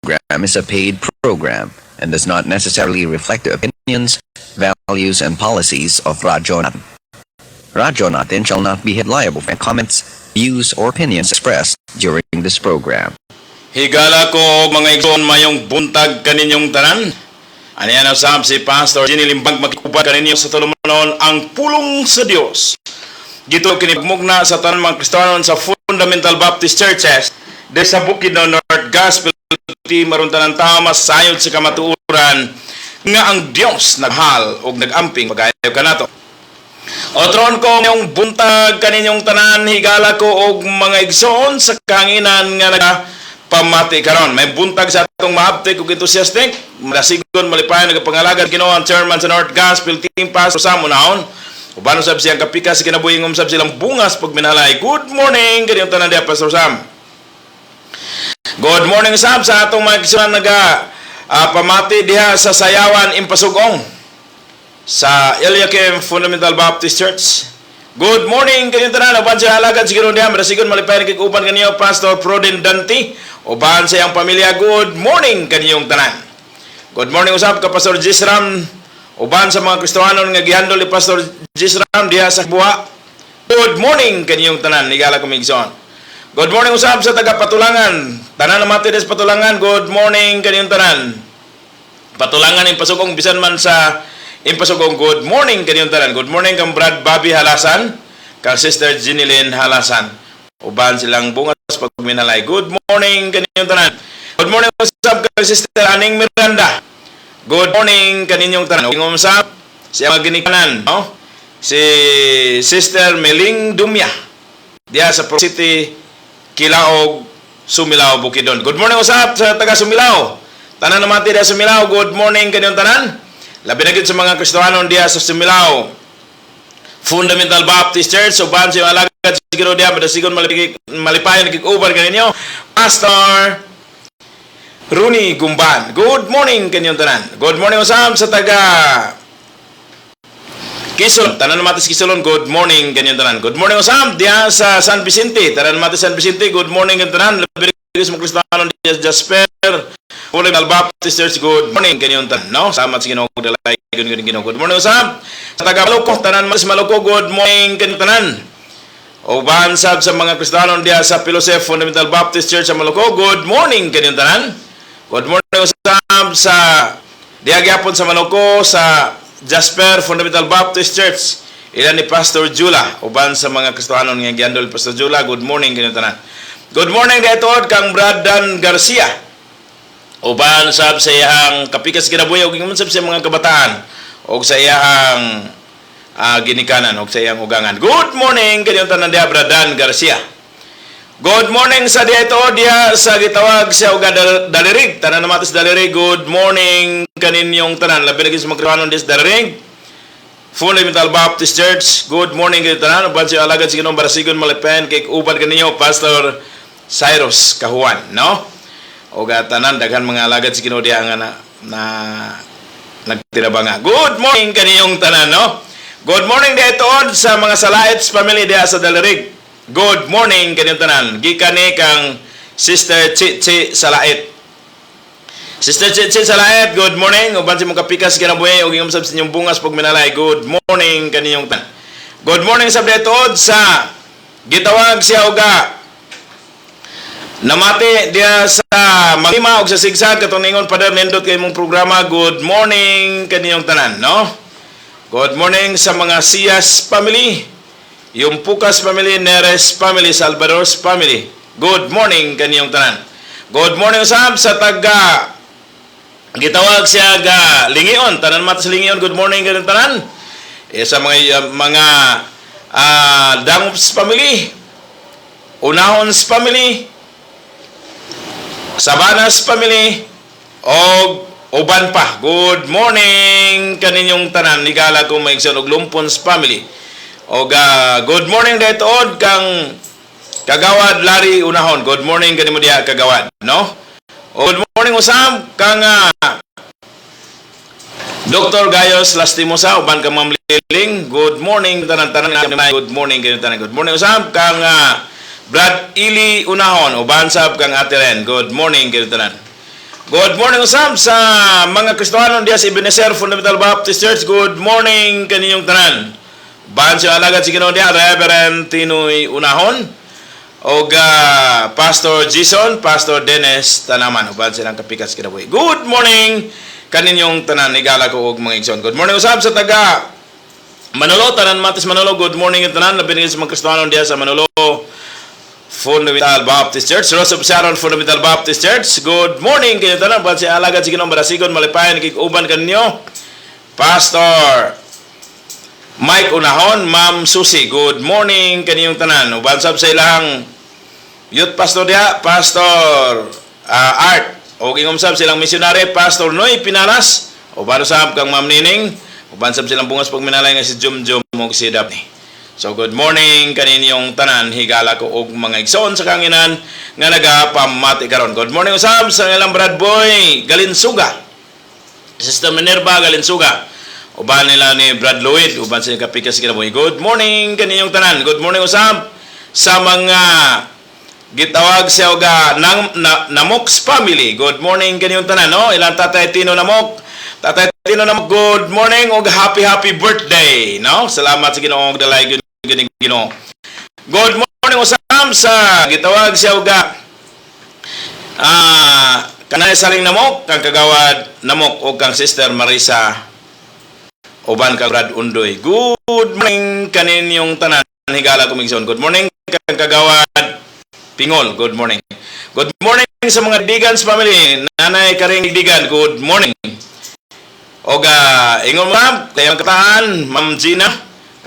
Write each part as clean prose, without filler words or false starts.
Program is a paid program and does not necessarily reflect the opinions, values, and policies of Radyo Natin. Radyo Natin shall not be held liable for comments, views, or opinions expressed during this program. Higala ko og mga igsoon, mayong buntag kaninyong tanan. Ani na usab si Pastor Jenny Limbang, makikuban kaninyo sa tulumanon ang pulong sa Dios. Gito kini mugna sa tanan mga Kristiyanon sa Fundamental Baptist Churches de sa Bukidnon North Gospel Team, aron tanan tao masayod sa kamatuoran nga ang Dios naghal og nagamping pagayo kanato. Otron ko, mayong buntag kaninyong tanan, higala ko og mga igsoon sa kahanginan nga naga pamati karon. May buntag sa atong maabtik ug enthusiastic, madasigon, malipayon, nagapangalagad Ginoo, ang chairman sa North Gospel Team, Pastor Sam Unahon. Uban usab siyang kapikas sa kinabuhi, usab silang bungas pagminalay. Good morning kaninyong tanan diha, Pastor Sam. Good morning sab sa atong mga igsoon naga pamati diha sa Sayawan Impasugong sa Eliakim Fundamental Baptist Church. Good morning kaninyong tanan, uban sa alagad sa Ginoo diha, madasigon, malipay nakig-uban kaniyo, Pastor Pruden Danti uban sa iyang pamilya. Good morning kaninyong tanan. Good morning usab ka Pastor Jisram uban sa mga Kristohanon nga gihandol ni Pastor Jisram diha sa Buha. Good morning kaninyong tanan, higala ko igsoon. Good morning usab sa taga Patulangan. Tanan namati des Patulangan, good morning kaninyong tanan. Patulangan Impasugong, bisan man sa Impasugong, good morning kaninyong tanan. Good morning kang Brad Bobby Halasan, kang Sister Jinilyn Halasan. Uban silang bungas pagminalay. Good morning kaninyong tanan. Good morning usab kang Sister Aning Miranda. Good morning kaninyong tanan. Ug usab siya mga ginikanan, no? Si Sister Meling Dumya diha sa Pro City, Kilaog, Sumilao, Bukidnon. Good morning usab sa taga Sumilao. Tanan namati diha sa Sumilao, good morning kaninyong tanan. Labi na gyud sa mga Kristohanon diha sa Sumilao Fundamental Baptist Church, uban sa iyong alagad sa Ginoo diha, madasigon, malipayon nakig-uban kaninyo, Pastor Rooney Gumban. Good morning kaninyong tanan. Good morning usab sa taga Quezon, tanan namati sa Quezon, good morning kaninyong tanan. Good morning usab diha sa San Vicente, tanan namati sa San Vicente, good morning kaninyong tanan. Labi na sa mga Kristohanon diha sa Jasper Fundamental Baptist Church, good morning kaninyong tanan, no? Salamat sa Ginoo, dalay good Ginoo. Good morning usab sa taga Maluko, tanan namati sa Maluko, good morning kaninyong tanan. Uban sab sa mga Kristiyanon diha sa Pilosef Fundamental Baptist Church sa Maluko, good morning kaninyong tanan. Good morning usab sa diha gyapon sa Maluko sa Jasper Fundamental Baptist Church. Ilan ni Pastor Jula, uban sa mga Kristohanon nga gihandol Pastor Jula, good morning kaninyong tanan. Good morning dito kang Brad Dan Garcia. Uban sab sa iyang kapikas kinabuhi ug ingon sab sa mga kabataan og sa iyang ginikanan og sa iyang ugangan. Good morning kaninyong tanan diha, Brad Dan Garcia. Good morning sa diha ito diha sa gitawag siya og Dalirig. Tanan namati sa Dalirig, good morning kaninyong tanan. Labi na gyud sa mga Kristohanon diha sa Dalirig Fundamental Baptist Church. Good morning kaninyong tanan. Uban sa alagad sa Ginoo, barasigon, malipayon kay uban kaninyo, Pastor Cyrus Kahuan, no? O tanan daghan mga alagad sa Ginoo diha nga na nagtirabanga. Good morning kaninyong tanan, no? Good morning dito sa mga Salaits family diha sa Dalirig. Good morning kaninyong tanan. Gikan ni kang Sister Chichi Salait. Sister Chichi Salait, good morning. Uban sa imong kapikas kinabuhi ug ingom sab sa inyong bungas pagminalay. Good morning kaninyong tanan. Good morning sa dito sa gitawag siya uga namati diha sa Mangima og sa Sigsag katong ningon, "Pader, nindot kay imong programa." Good morning kaninyong tanan, no? Good morning sa mga Sias family, yung Pukas family, Neres family, Salvador's family. Good morning kaninyong tanan. Good morning usab sa taga gitawag siya ga Lingion, tanan mata sa Lingion, good morning kaninyong tanan. Eh, sa mga Dangops family, Unahons family, Sabanas family, og uban pa. Good morning kaninyong tanan. Higala ko maigsoon og Lumpons family. Og good morning daytood kang Kagawad Larry Unahon. Good morning kanimo diha, Kagawad, no? O, good morning usab kang Dr. Gayos Lastimosa uban kang Ma'am Liling. Good morning tanan-tanan. Good morning kaninyong tanan. Good morning usab kang Brad Ili Unahon uban sab kang Ate Ren. Good morning kaninyong tanan. Good morning usab sa mga Kristohanon diya sa Ebenezer Fundamental Baptist Church. Good morning kaninyong tanan. Uban sa alagad sa Ginoo diya, Reverend Tinoy Unahon og Pastor Jason, Pastor Dennis Tanaman, uban silang kapikas kinabuhi. Good morning kaninyong tanan, higala ko og mga igsoon. Good morning usab sa taga Manolo, tanan Matis Manolo, good morning yung tanan. Labi sa mga Kristohanon diya sa Manolo Fundamental Baptist Church, Rose of Sharon Fundamental Baptist Church. Good morning kayo tanan. Uban si alagad si Ginoong Barasigon, malipayan kig-uban kaninyo. Pastor Mike Unahon, Ma'am Susie, good morning kaninyong tanan. Uban sab sa ilang youth pastor diha, Pastor Art. O ingom sab silang missionary, Pastor Noy Pinanas. Uban sab kang Ma'am Nining. Uban sab silang bungas pagminalay nga si Jum Jum ug si Daphne. So good morning kaninyong tanan, higala ko og mga igsoon sa kahanginan nga nagapamati karon. Good morning usab sa ilang Brad Boy Galinsuga. Sister Minerva Galinsuga. Uban nila ni Brad Lloyd, uban sa kapikas kinabuhi. Good morning kaninyong tanan. Good morning usab sa mga gitawag siya og nang na, Namok's family. Good morning kaninyong tanan, no? Ilang Tatay Tino Namok. Tatay Tino Namok, good morning og happy happy birthday, no? Salamat sa Ginoo og dalay gyud gini Ginoo. Good morning usab sa gitawag siya og kanay saling Namok, kang Kagawad Namok og kang Sister Marisa uban kang Brad Undoy. Good morning kaninyong tanan, higala ko migsoon. Good morning kang Kagawad Pingol. Good morning. Good morning sa mga Digans family. Nanay Karing Digan, good morning. Oga, ingon ma'am, kayang kataan, Ma'am Gina,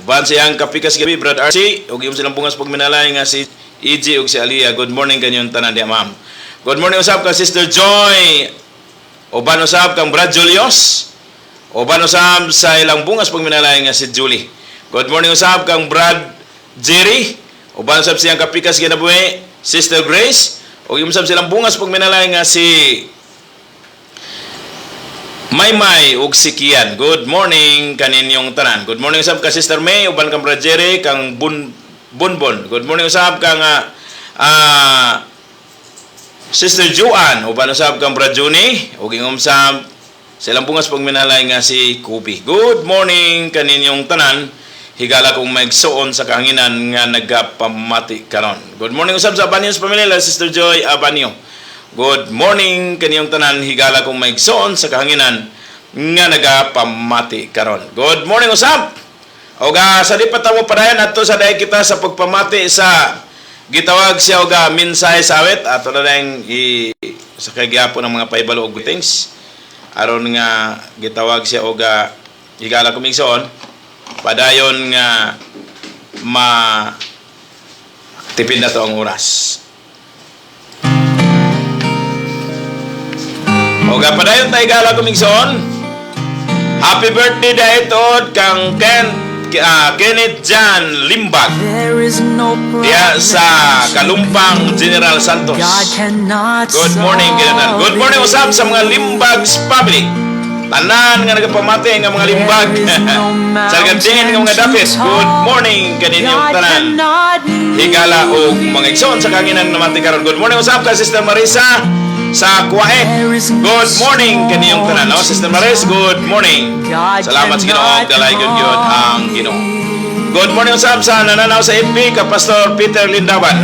uban siyang kapikas gabi, Brad RC, ug yung silang bungas pagminalay nga si EJ ug si Aliyah. Good morning kanyong tanan diya, ma'am. Good morning usab kang Sister Joy. Uban usab kang Brad Julius. Uban usab sa ilang bungas pagminalay nga si Julie. Good morning usab kang Brad Jerry. Uban usab siyang kapikas kinabuhi, Sister Grace. Ug yung usab silang bungas pagminalay nga si Maymay ug si Kian. Good morning kaninyong tanan. Good morning usab ka Sister May, uban kang Brad Jerry, kang Bun Bunbon. Good morning usab kang Sister Joanne, uban usab kang Brad Juni, ug ingom sab sa ilang bungas pagminalay nga si Kobe. Good morning kaninyong tanan. Higala kong maigsuon sa kahanginan nga nagapamati karon. Good morning usab sa Abanios pamilya, Sister Joy Abanio. Good morning kaniyong tanan, higala kong maigsoon sa kahanginan nga nagapamati karon. Good morning usab. Oga sa di pa ta mo padayon adto sa dahil kita sa pagpamati sa gitawag siya og mensahe sa awit, ato na lang i sa kay gyapon ng mga pahibalo og greetings aron nga gitawag siya og higala kong igsoon padayon nga ma tipid na to ang oras. Oga padayon tayo, higala kong igsoon. Happy birthday dahil kang Ken Kenneth John Limbag. There is no Diya sa Kalumpang, General Santos. God cannot Good morning, Kenneth. Good morning usab sa mga Limbags family. Tanan nga nagapamati nga mga Limbag. Sa din nga mga dapit. Good morning kaninyong tanan. Higala og mga igsoon sa kahanginan namati karon. Good morning usab ka Sister Marisa sa Kuwae. Good morning kaniyong tanan. No? Sister Maris, good morning. Salamat sa Ginoo, dalay gyud gyud ang Ginoo. Good morning usab sa nananaw sa FB ka Pastor Peter Lindawan.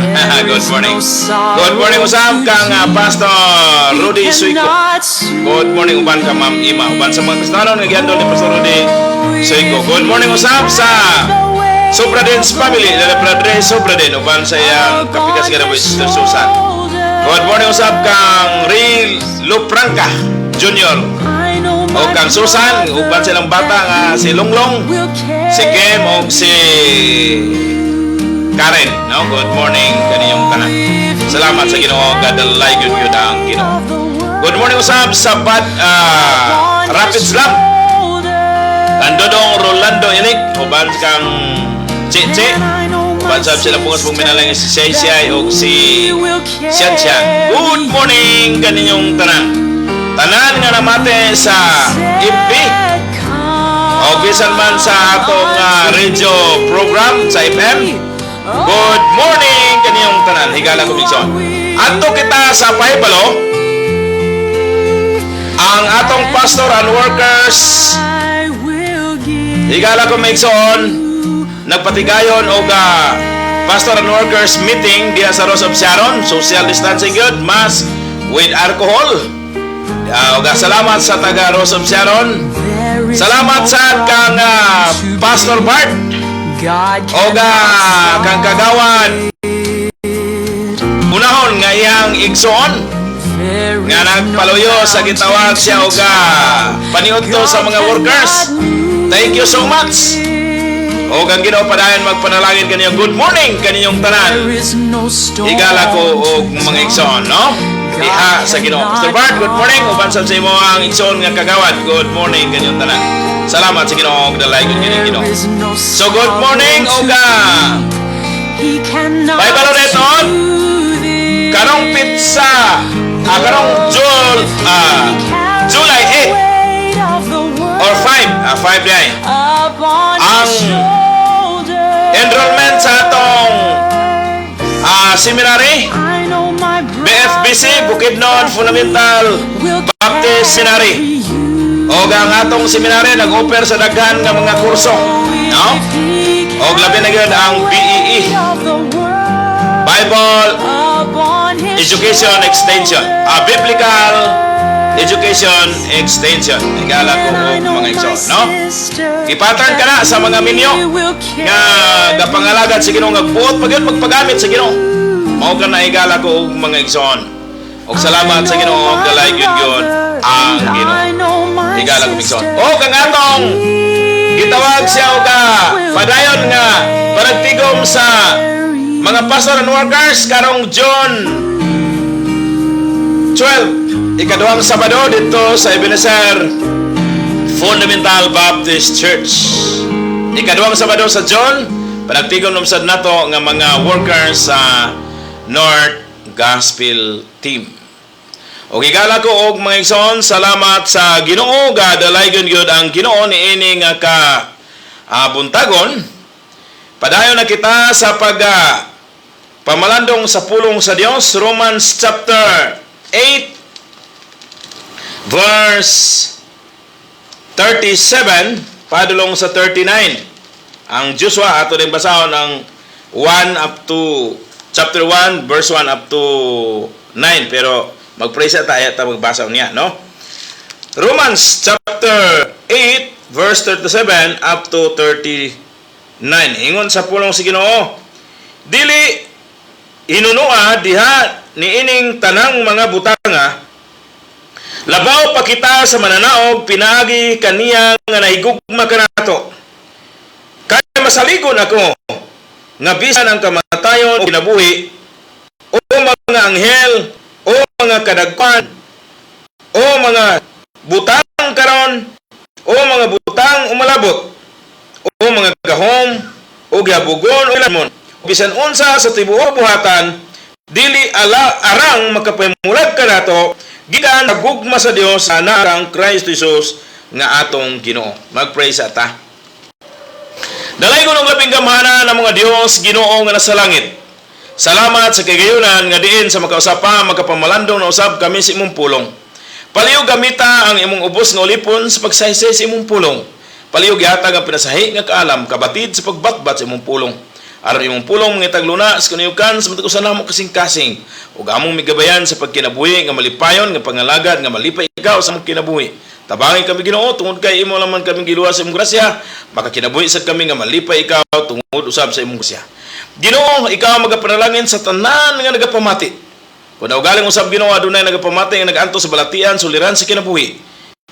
Good morning. Good morning usab kang Pastor Rudy Suico. Good morning uban ka Ma'am Ima. Uban sa mga Kristiyano nga gihandol ni Pastor Rudy Suico. Good morning usab sa Sobradens family, Lala Padre Sobraden, uban sa iyang kapikas nga Sister Susan. Good morning usab kang Ray Lupranca Jr. O kang Susan, uban silang bata nga si Longlong, si Kim o si Karen. No? Good morning kaniyong tanan. Salamat sa Ginoo, gadalay gyud gyud ang Ginoo. Good morning usab sa Bad Rapids Lab. Kang Dodong Rolando Ilik, uban kang Cheche, uban sab sila bungas pong minalang si Shay Shay o si Sian Sian. Good morning kaninyong tanan. Tanan nga namate sa FB o bisan man sa atong radio program sa FM. Good morning kaniyong tanan. Higala ko minson. Adto kita sa pahibalo. Ang atong pastor and workers, I will give higala ko, mga igsoon, nagpatigayon og pastor and workers meeting diha sa Rose of Sharon, social distancing good, mask with alcohol. Og salamat sa taga Rose of Sharon. There is Salamat no sa kang problem too Pastor big. Bart God og kang kagawad unahon nga iyang igsoon nga nagpaluyo sa gitawag siya og paniudto sa mga workers. Thank you so much. Og ang Ginoo padayon magpanalangin kaniyong. Good morning kaniyong tanan. There is no storm Higala ko og mga igsoon, no? Diha sa Ginoo. Pastor Bart, good morning. Uban sa imo ang igsoon nga kagawad. Good morning kanyong tanan. Salamat sa Ginoo og dalaygon kini Ginoo. There is no So good morning sorrow og too He cannot Bible ulit, on. soothe it. Karong petsa, karong July 8 Weight of the world or 5, 5 day. upon Ang his shoulders. enrollment sa atong seminary, I know my BFBC, Bukidnon Fundamental will Baptist Seminary. carry you. Og ang atong seminary nag-offer sa daghan nga mga kurso, no? If he Og labi na gyud ang BEE, weight of the world Bible upon his Education Extension, Biblical Education Extension. Higala ko og mga igsoon, no? Gipatan ka na sa mga minyo nga gapangalagad sa Ginoo, nga buot pa gyud magpagamit sa Ginoo. Mao ka na higala ko og mga igsoon. Og salamat sa Ginoo, og dalay gyud gyud ang Ginoo. Higala ko, igsoon. Og ang atong gitawag siya og padayon nga panagtigom sa mga pastor and workers karong June 12, ikaduhang Sabado, dito sa Ebenezer Fundamental Baptist Church. Ikaduhang Sabado sa June, panagtigom sad nato nga mga workers sa North Gospel Team. Og higala ko og mga igsoon, salamat sa Ginoo, gadalaygon gyud ang Ginoo niini nga ka buntagon. Padayon na kita sa pag pamalandong sa pulong sa Dios, Romans chapter 8 verse 37 padulong sa 39. Ang Joshua ato din basahon ang 1 up to chapter 1 verse 1 up to 9, pero magpray sa tayo ta magbasa niya, no? Romans chapter 8 verse 37 up to 39. Ingon sa pulong si Ginoo, "Dili hinunua diha niining tanang mga butanga, labaw pa kita sa mananaog pinaagi kaniya nga nahigugma kanato. Kay masaligon ako nga bisan ang kamatayon o kinabuhi o mga anghel o mga kadagpan o mga butang karon o mga butang umalabot o mga gahom o gihabugon o ilanmon, bisan unsa sa tibuok buhatan, dili ala arang makapahimulag kanato gikan sa gugma sa Dios sa narang Kristo Jesus nga atong Ginoo." Magpray sa ta. Dalaygon og labing gamhanan ng mga Dios, Ginoo nga nasa langit. Salamat sa kagayunan nga diin sa makausa pa makapamalandong na usab kami sa imong pulong. Palihog gamita ang imong ubos nga ulipon sa pagsaysay sa imong pulong. Palihog gihatag ang pinasahi nga kaalam kabatid sa pagbatbat sa imong pulong. Aron imong pulong mangitag luna sa kanayukan sa matag usa namo kasing-kasing ug among migabayan sa pagkinabuhi nga malipayon nga pangalagad nga malipay ikaw sa among kinabuhi. Tabangi kami, Ginoo, tungod kay imo laman kami giluwas sa imong grasya, makakinabuhi sad kami nga malipay ikaw tungod usab sa imong grasya. Ginoo, ikaw ang magapanalangin sa tanan nga nagapamati. Kung naugaling usab, Ginoo, adunay nagapamati nga nag-antos sa balatian, suliran sa kinabuhi.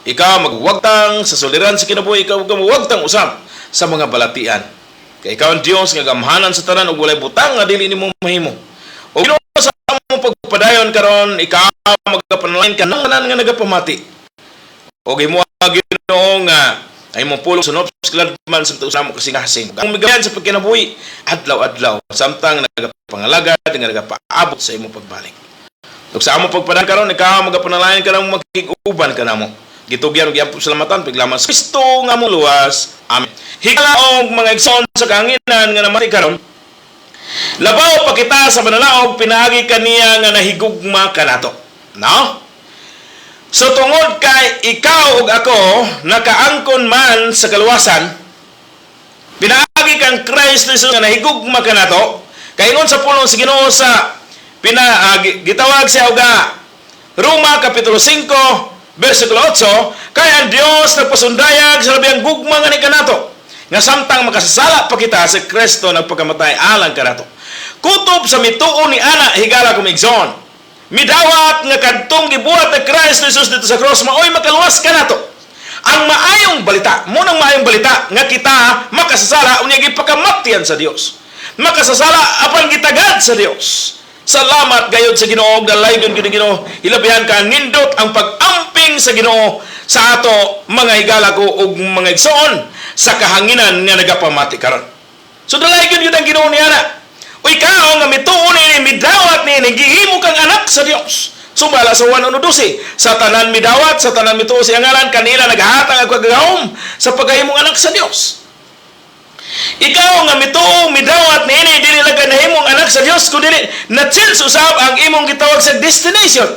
Ikaw magwagtang sa suliran sa kinabuhi, ikaw magwagtang usab sa mga balatian. Kay ikaw ang Dios nga gamhanan sa tanan ug walay butang nga dili nimo mahimo. O Ginoo, sa among pagpadayon karon, ikaw magapanalangin kanang tanan nga nagapamati. O imo, Ginoo, nga ay imong pulong sunop man sa sa mo kasing-kasing. Ang migayan sa pagkinabuhi adlaw-adlaw samtang nagapangalagad nga nagapaabot sa imong pagbalik. Ug sa among pagpadayon karon, ikaw magapanalangin kanang makig-uban kanamo. Gitugyan ug giampo salamatan piglaman sa Kristo nga among luwas. Amen. Higala og mga igsoon sa kahanginan nga namati karon. Labaw pa kita sa mananaog pinaagi kaniya nga nahigugma kanato. No? So tungod kay ikaw ug ako nakaangkon man sa kaluwasan, pinaagi kang Christ Jesus nga nahigugma kanato, kay ingon sa pulong sa Ginoo sa gitawag siya og Roma kapitulo 5 versikulo 8, kay ang Dios nagpasundayag sa labing gugma nga ni kanato nga samtang makasasala pa kita, si Kristo nagpakamatay alang kanato. Kutob sa mituo ni ana, higala kong igsoon, midawat nga kadtong gibuhat ni Christ Jesus dito sa cross maoy makaluwas kanato. Ang maayong balita, mao nang maayong balita nga kita makasasala unya gipakamatyan sa Dios. Makasasala apan gitagad sa Dios. Salamat gayod sa Ginoo, dalaygon gyud ang Ginoo. Hilabihan ka nindot ang pag-amping sa Ginoo sa ato, mga higala ko ug mga igsoon sa kahanginan nga nagapamati karon. So dalaygon gyud ang Ginoo niya. O ikaw nga mituo niini, midawat niini, gihimo kang anak sa Dios. Sumala sa 1:12, sa tanan midawat, sa tanan mituo sa ngalan, kanila naghatag ang kagahom sa pagkahimong anak sa Dios. Ikaw nga mituo, midawat niini, dili lang ka nahimong anak sa Dios, kundi na-change usab ang imong gitawag sa destination.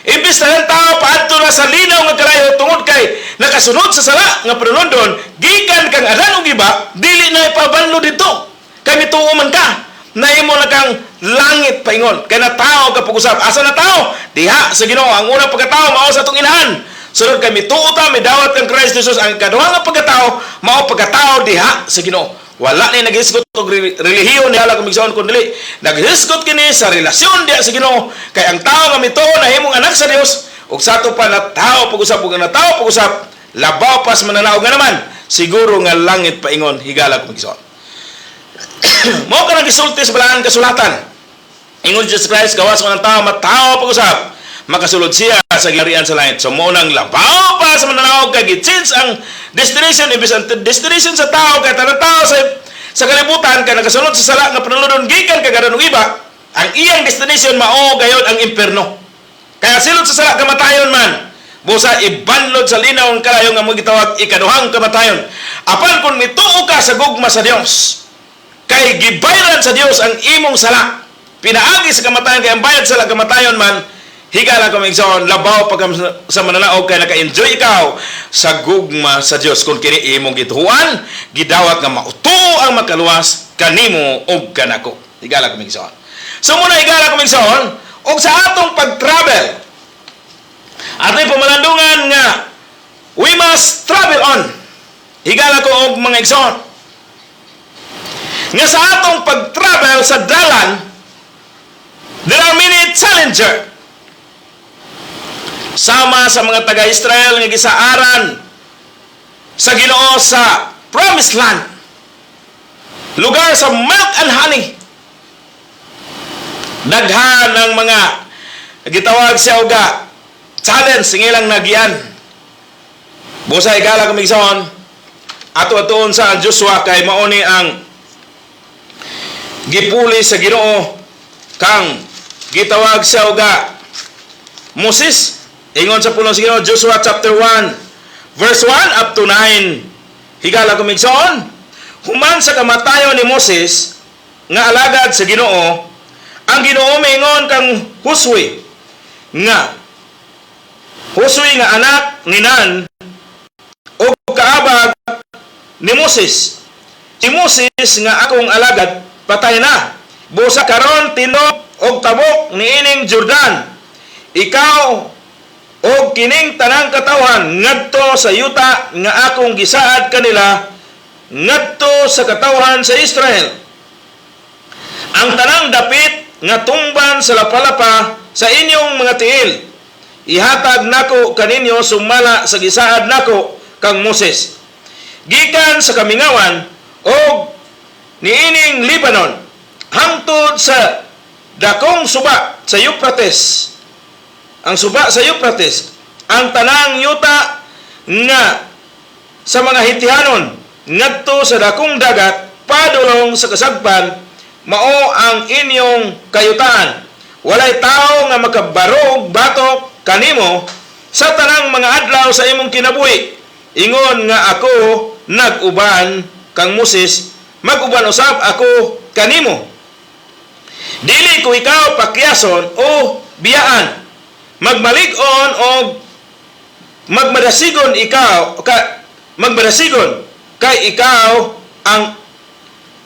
Imbis na ang tao paadto na sa linaw nga kalayo tungod kay nakasunod sa sala nga panunundon, gikan kang Adan ug Eva, dili na ipabanlo dito. Kay mituo man ka, nahimo na kang langit paingon. Kay natao ka pag-usab. Asa na tao? Diha sa Ginoo. Ang unang pagkatao mao sa atong inahan. Sunod kay mituo ta, midawat kang Christ Jesus, ang ikaduha nga pagkatao mao pagkatao diha sa Ginoo. Wala ni naghisgot og relihiyon ni ala kung igsoon, kun dili naghisgot kini sa relasyon diha sa Ginoo, kay ang tao nga mituo nahimong anak sa Dios, ug sa ato pa natao pag-usab, ug ang natao pag-usab labaw pa sa mananaog nga naman siguro nga langit paingon, higala kong igsoon. Mao ka nang gisulti sa balaan kasulatan. Ingon Jesus Christ, gawas kung ang tao matao pag-usab, makasulod siya sa gingharian sa langit. So mao nang labaw pa sa mananaog kay gi-change ang destination. Imbis ang destination sa tao, kay tanang tao sa kalibutan kay nakasunod sa sala nga panulundon gikan kay Adan ug Eva, ang iyang destination mao gayod ang impierno. Kaya silot sa sala kamatayon man. Busa ibanlod sa linaw ang kalayo nga mo gitawag ikaduhang kamatayon. Apan kung mituo ka sa gugma sa Dios, kay gibayaran sa Dios ang imong sala pinaagi sa kamatayon, kay ang bayad sa sala kamatayon man, higala ko igsoon, labaw pa sa mananaog kay naka-enjoy ikaw sa gugma sa Dios kung kini imong gituohan, gidawat nga mautuo ang makaluwas kanimo ug kanako, higala ko igsoon. So muna, higala ko igsoon, ug sa atong pag-travel, ato'y pamalandungan nga we must travel on, higala ko og mga igsoon, nga sa atong pag-travel sa dalan, there are many challenger. Sama sa mga taga-Israel nga gisaaran sa Ginoo sa Promised Land, lugar sa milk and honey. Daghan ng mga gitawag siya uga challenge sa ilang nagyan. Busa, higala kong igsoon, ato atuon sa Joshua kay mao ni ang gipuli sa Ginoo kang gitawag siya uga Moses. Ingon sa pulong sa Ginoo, Joshua chapter 1 verse 1 up to 9, higala kong igsoon: Human sa kamatayon ni Moses nga alagad sa Ginoo, ang Ginoo miingon kang Josue nga anak ni Nan ug kaabag ni Moses: "Si Moses nga akong alagad patay na. Busa karon tindog og tabok niining Jordan, ikaw og kining tanang katawhan ngadto sa yuta nga akong gisaad kanila, ngadto sa katawhan sa Israel. Ang tanang dapit nga tumban sa lapalapa sa inyong mga tiil, ihatag nako kaninyo sumala sa gisaad nako kang Moses. Gikan sa kamingawan og niining Lebanon hangtod sa dakong suba sa Euphrates," ang suba sa Euphrates, "ang tanang yuta nga sa mga Hitihanon ngadto sa dakong dagat padulong sa kasagpan, mao ang inyong kayutaan. Walay tao nga makabarog batok kanimo sa tanang mga adlaw sa imong kinabuhi. Ingon nga ako nag-uban kang Moses, mag-uban usab ako kanimo. Dili ko ikaw pakyason o biyaan. Magmalig-on og Magmadasigon ikaw ka, magmadasigon kay ikaw ang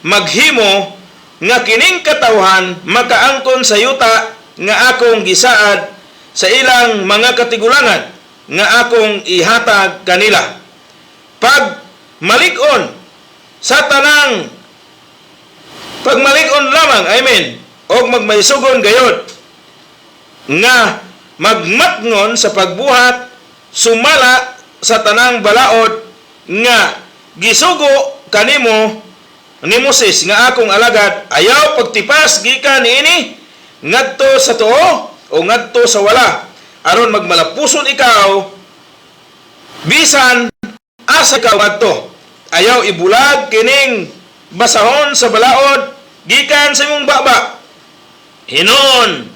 maghimo nga kining katawhan makaangkon sa yuta nga akong gisaad sa ilang mga katigulangan nga akong ihatag kanila. Pag malig-on sa tanang pagmalig-on lamang, amen, og magmaysugon gayod nga magmatngon sa pagbuhat sumala sa tanang balaod nga gisugo kanimo ni Moses nga akong alagad. Ayaw pagtipas gikan niini ngadto sa tuo o ngadto sa wala, aron magmalapuson ikaw bisan asa ka ngadto. Ayaw ibulag kining basahon sa balaod gikan sa imong baba. Hinuon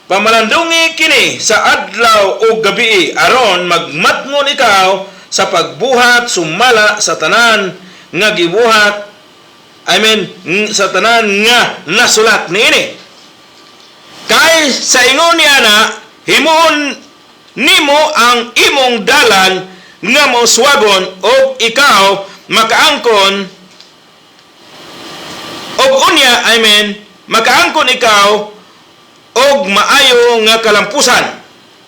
pamalandungi kini sa adlaw o gabi, aron magmatngon ikaw sa pagbuhat sumala sa tanan nga gibuhat, I mean, sa tanan nga nasulat niini. Kay sa ingon niya na himuon nimo ang imong dalan nga mauswagon og ikaw makaangkon og unya, I mean, makaangkon ikaw og maayo nga kalampusan.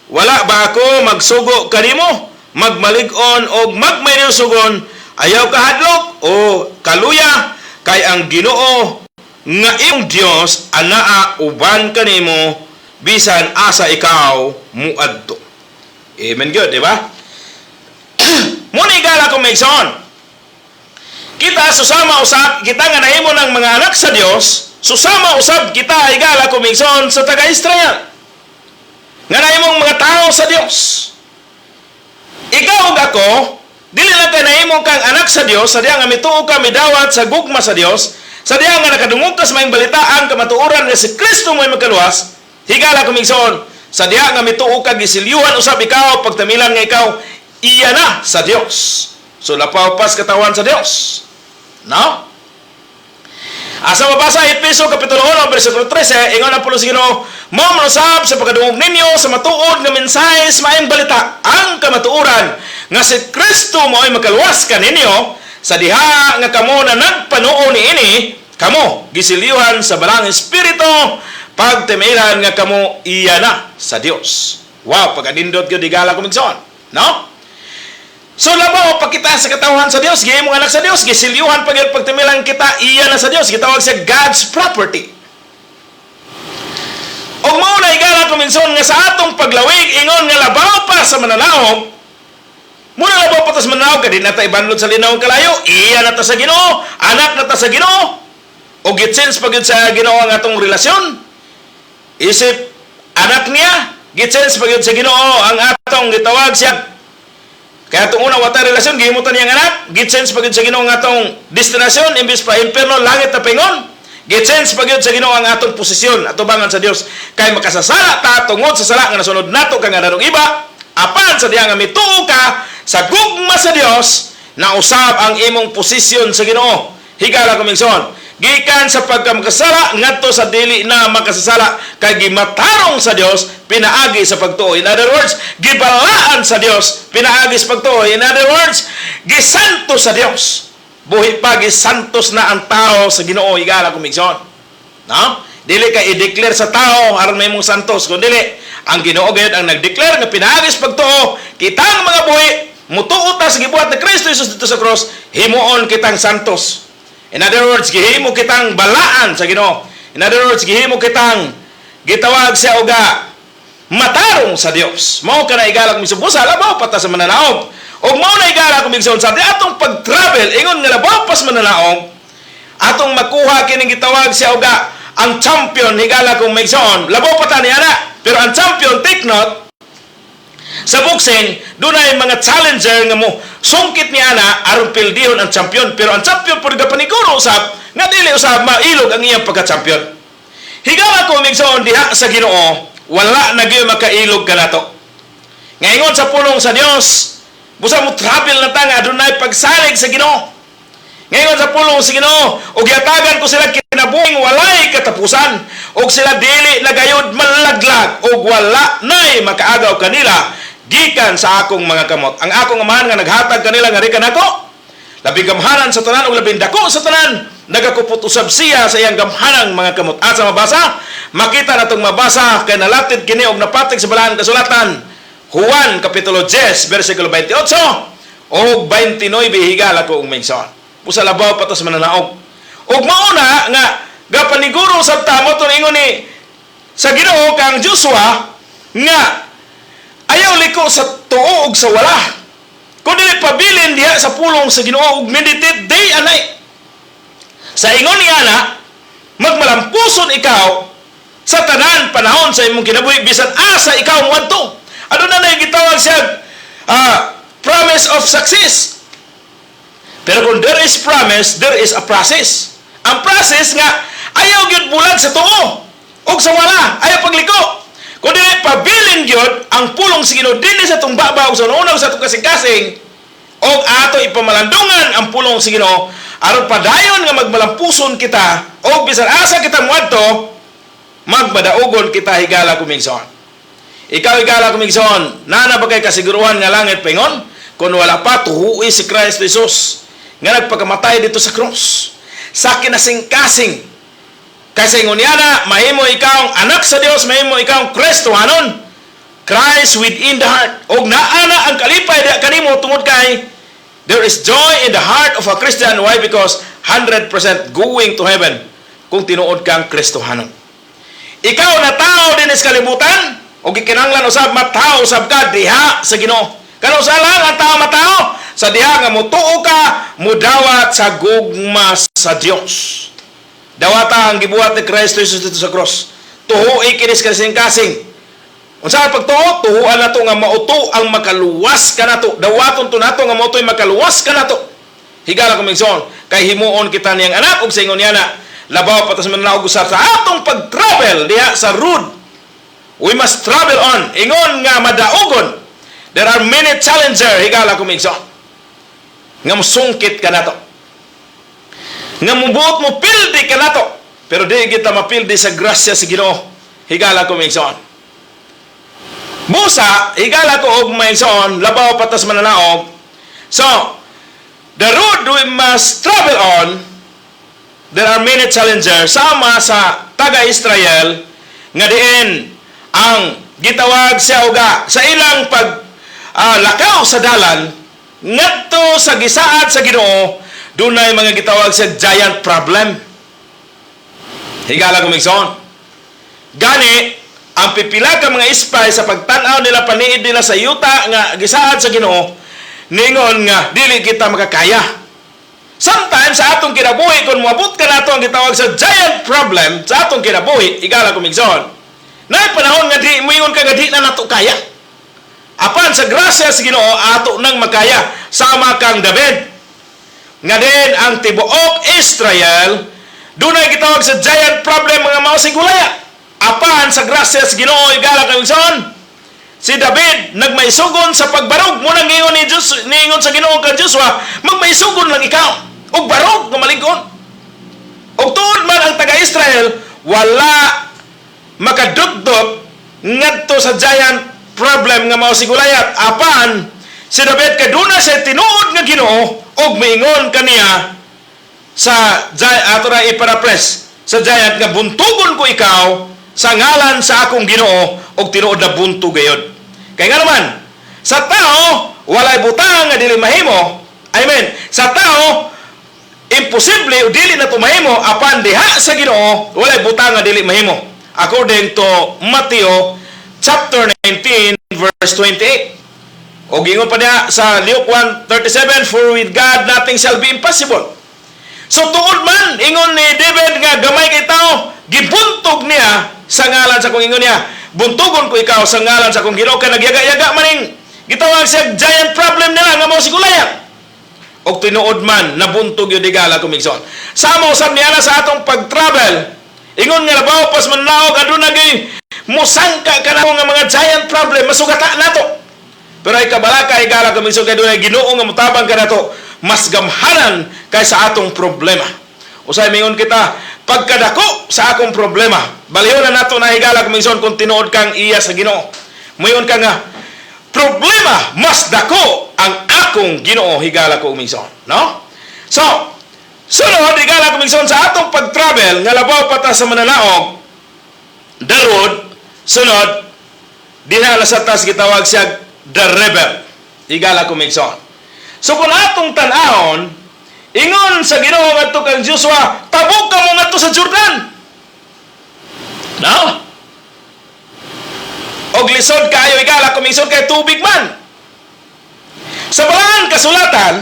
Wala ba ako magsugo kanimo? Magmalig-on og magmaysugon, ayaw kahadlok o kaluya, kay ang Ginoo nga imong Dios anaa uban kanimo bisan asa ikaw muadto. Amen gyud, di ba? Muna, higala kong maigsoon. Kita susama usab kita nga nahimo ng mga anak sa Dios, susama usab kita, higala kong maigsoon, sa taga-Israel nga nahimong mga tao sa Dios. Ikaw ug ako, dili lang kay nahimo kang anak sa Dios sa diha nga mituo ka, midawat sa gugma sa Dios, sa diha nga nakadungog ka sa maayong balita, ang kamatuoran nga si Kristo mo'y makaluwas. Higala kong igsoon, sa diha nga mituo ka, gisilyuhan usab ikaw pagtamilan nga ikaw iya na sa Dios. So lapaw pas katawan sa Dios. No? Asa mabasa Efeso Kapitulo 1 versikulo 13, ingon ang pulong sa Ginoo, "Mao man usab sa pagkadungog ninyo sa matuod nga mensahe sa maayong balita, ang kamatuoran nga si Kristo mao'y makaluwas kaninyo, sa diha nga kamo na nagpanuo niini, kamo gisilyuhan sa Balaang Espiritu pagtimilan nga kamo iya na sa Dios." Wow, pagkanindot gyud, higala kong igsoon. No? So labaw pa kita sa katawhan sa Dios, gihimong anak sa Dios, gisilyuhan pa gyud pagtimilan kita iya na sa Dios, gitawag siya God's property. Ug mao na, higala kong igsoon, nga sa atong paglawig ingon nga labaw pa sa mananaog, muna labaw pa ta sa mananaog, kay di na ta ibanlod sa linawong kalayo, iya na ta sa Ginoo, anak na ta sa Ginoo. O gitsense pa gyud sa Ginoo ang atong relasyon. Isip anak niya, gitsense pa gyud sa Ginoo ang atong gitawag siya. Kaya itong una, wata relasyon, gihimutan niyang anak, gitsense pa gyud sa Ginoo ang atong destinasyon, imbis pa impierno, langit na pingon. Gitsense pa gyud sa Ginoo ang atong posisyon, atubangan sa Dios. Kay makasasala ta tungod sa sala nga nasunod nato kang anong iba, apan sa diha nga mituo ka sa gugma sa Dios, nausab ang imong posisyon sa Ginoo. Higala kong igsoon. Gikan sa pagkamakasala ngadto sa dili na makasasala kay gimatarong sa Dios pinaagi sa pagtuo. In other words, gibalaan sa Dios pinaagi sa pagtuo. In other words, gisanto sa Dios. Buhi pa, gisantos na ang tao sa Ginoo, higala kong igsoon. No? Dili kay i-declare sa tao aron mahimong santos, kun dili ang Ginoo gayud ang nag-declare nga pinaagi sa pagtuo kitang mga buhi mutuo ta sa gibuhat ni Kristo Jesus didto sa cross, himuon kitang santos. In other words, gihimo kitang balaan sa Ginoo. In other words, gihimo kitang gitawag siya oga matarong sa Dios. Mao kana, higala kong igsoon, busa labaw pa ta sa mananaog. Og mao na, higala kong igsoon, sa atong pag-travel ingon nga labaw pas mananaog, atong makuha kining gitawag siya oga ang champion, higala kong maigsoon. Labaw pa ta niya na. Pero ang champion, take note, sa boxing, dunay mga challenger nga mo sungkit niya na aron pildihon ang champion. Pero ang champion pud gapaniguro usab nga dili usab mailog ang iyang pagka-champion. Higala kong igsoon, diha sa Ginoo, wala na gyud makailog kanato. Ngayon sa pulong sa Dios, busa mo travel na ta nga adunay pagsalig sa Ginoo. Ngayon sa pulong sa Ginoo, ug gihatagan ko sila kinabuhing walay katapusan, ug sila dili na gayud malaglag, ug wala nay makaagaw kanila. Gikan sa akong mga kamot. Ang akong Amahan nga naghatag kanila nga rikan ako, labing gamhanan sa tanan ug labing dako sa tanan, nagakupot usab siya sa iyang gamhanang mga kamot. Asa mabasa? Makita natong mabasa kay nalatid kini og napatig sa Balaang Kasulatan. Juan kapitulo 10 versikulo 28 og 29, higala ko og minsan. Busa labaw pa to sa mananaog. Ug mauna nga gapaniguro sa tamo to ingon ni sa Ginoo kang Joshua nga ayaw liko sa tuo ug sa wala. Kun dili pabilin diha sa pulong sa Ginoo ug meditate day and night. Sa ingon niya na magmalampuson ikaw sa tanan panahon sa imong kinabuhi bisan asa ikaw moadto. Aduna na gitawag siya promise of success. Pero kung there is promise, there is a process. Ang process nga ayaw gyud bulag sa tuo ug sa wala, ayaw pagliko. Kung dili pabilin gyud ang pulong sa Ginoo dinhi sa atong baba ug sa una sa atong kasing-kasing og ato ipamalandungan ang pulong sa Ginoo aron padayon nga magmalampuson kita og bisan asa kita moadto, magmadaugon kita, higala kumigsoon. Ikaw, higala kumigsoon, naa na ba kay kasiguruhan nga langit paingon? Kung wala pa, tuhui si Christ Jesus nga nagpakamatay dito sa cross. Sa kinasing-kasing. Kasi ingon niya na, mahimo ikaw ang anak sa Dios, mahimo ikaw ang Kristohanon. Christ within the heart. Og naa na ang kalipay diha kanimo tungod kay there is joy in the heart of a Christian. Why? Because 100% going to heaven kung tinuod kang Kristohanon. Ikaw na tao din sa kalibutan, o gikinahanglan usab matao usab ka diha sa Ginoo. Kano sa lang ang tao matao? Sa diha nga mutuo ka, mudawat sa gugma sa Dios. Dawata ang gibuhat ni Kristo Jesus dito sa cross. Tuhui kini sa kasing-kasing. Unsa ang pagtuo? Tuhuan nato nga mauto ang makaluwas kanato. Dawaton to nato nga mauto'y makaluwas kanato. Higala ko migsoon, kay himuon kita niyang anak ug sa ingon niya na labaw pa ta sa mananaog sa atong pag-travel diha sa road. We must travel on. Ingon nga madaugon. There are many challenger, higala ko migsoon, nga musungkit kanato. Nga mubuot mo pildi kanato. Pero di kita mapildi sa grasya sa Ginoo. Higala ko migsoon. Busa, higala ko og maigsoon, labaw pa tas mananaog. So, the road we must travel on, there are many challengers sama sa taga-Israel nga diin ang gitawag siya uga sa ilang pag lakaw sa dalan ngadto sa gisaad sa Ginoo, dunay mga gitawag sa giant problem. Higala ko migsoon. Gani ang pipila ka mga espy, sa pagtan-aw nila paniid nila sa yuta nga gisaad sa Ginoo, ningon nga dili kita makakaya. Sometimes sa atong kinabuhi, kung moabot ka nato ang gitawag sa giant problem sa atong kinabuhi, higala ko migsoon, na panahon nga di moingon ka nga di na nato kaya. Apan sa grasya sa Ginoo, ato nang makaya sama kang David. Nga din ang tibuok Israel dunay gitawag sa giant problem mga mao si Goliath. Apan sa grasya sa Ginoo, higala ko migsoon, si David nagmaisugon sa pagbarog mo nang ingon ni Diyos, niingon sa Ginoo kang Joshua, "Magmaisugon lang ikaw og barog nga malig-on." Og tuod man ang taga-Israel wala makadutdot ngadto sa giant problem nga mao si Goliath. Apan si David kay duna siya tinuod nga Ginoo og miingon kaniya sa ato ra iparapres sa giant nga, "Buntugon ko ikaw sa ngalan sa akong Ginoo," og tinuod na buntog gayod. Kay nga naman, sa tao walay butang nga dili mahimo. I mean, sa tao imposible o dili na to mahimo, apan diha sa Ginoo walay butang nga dili mahimo. According to Matthew chapter 19 verse 28. O gingon pa niya sa Luke 1:37, "For with God nothing shall be impossible." So tuod man, ingon ni David nga gamay kay tao, gibuntog niya sa ngalan sa kong ingon niya, "Buntugon ko ikaw sa ngalan sa akong Ginoo," kay nagyaga-yaga maning gitawag siya giant problem nila nga mao si Goliath. Og tinuod man, nabuntog yun, higala kumigsoon. Sama usab niya na sa atong pag-travel. Ingon nga labaw pas manlaog, aduna gyud musangka ka na nga mga giant problem, masugata nato. Pero ay kabalaka, higala kumigsoon, kay dunay Ginoo nga mutabang kanato, mas gamhanan kaysa atong problema. Usay mingon kita, pagkadako sa akong problema, baliw na nato na, higala kumigsoon, kung tinuod kang iya sa Ginoo. Muingon ka nga, Problema, mas dako ang akong Ginoo, higala ko, igsoon, no? So, sunod, higala ko, igsoon, sa atong pag-travel nga labaw pa ta sa mananaog, the road, sunod, dinha sa tas gitawag siya the river. Higala ko, igsoon. So kung atong tan-awon, ingon sa Ginoo ngadto kang Joshua, "Tabok ka mo ngadto sa Jordan." No? Og lisod kaayo, higala ko, igsoon, kay tubig man. Sa Balaan Kasulatan,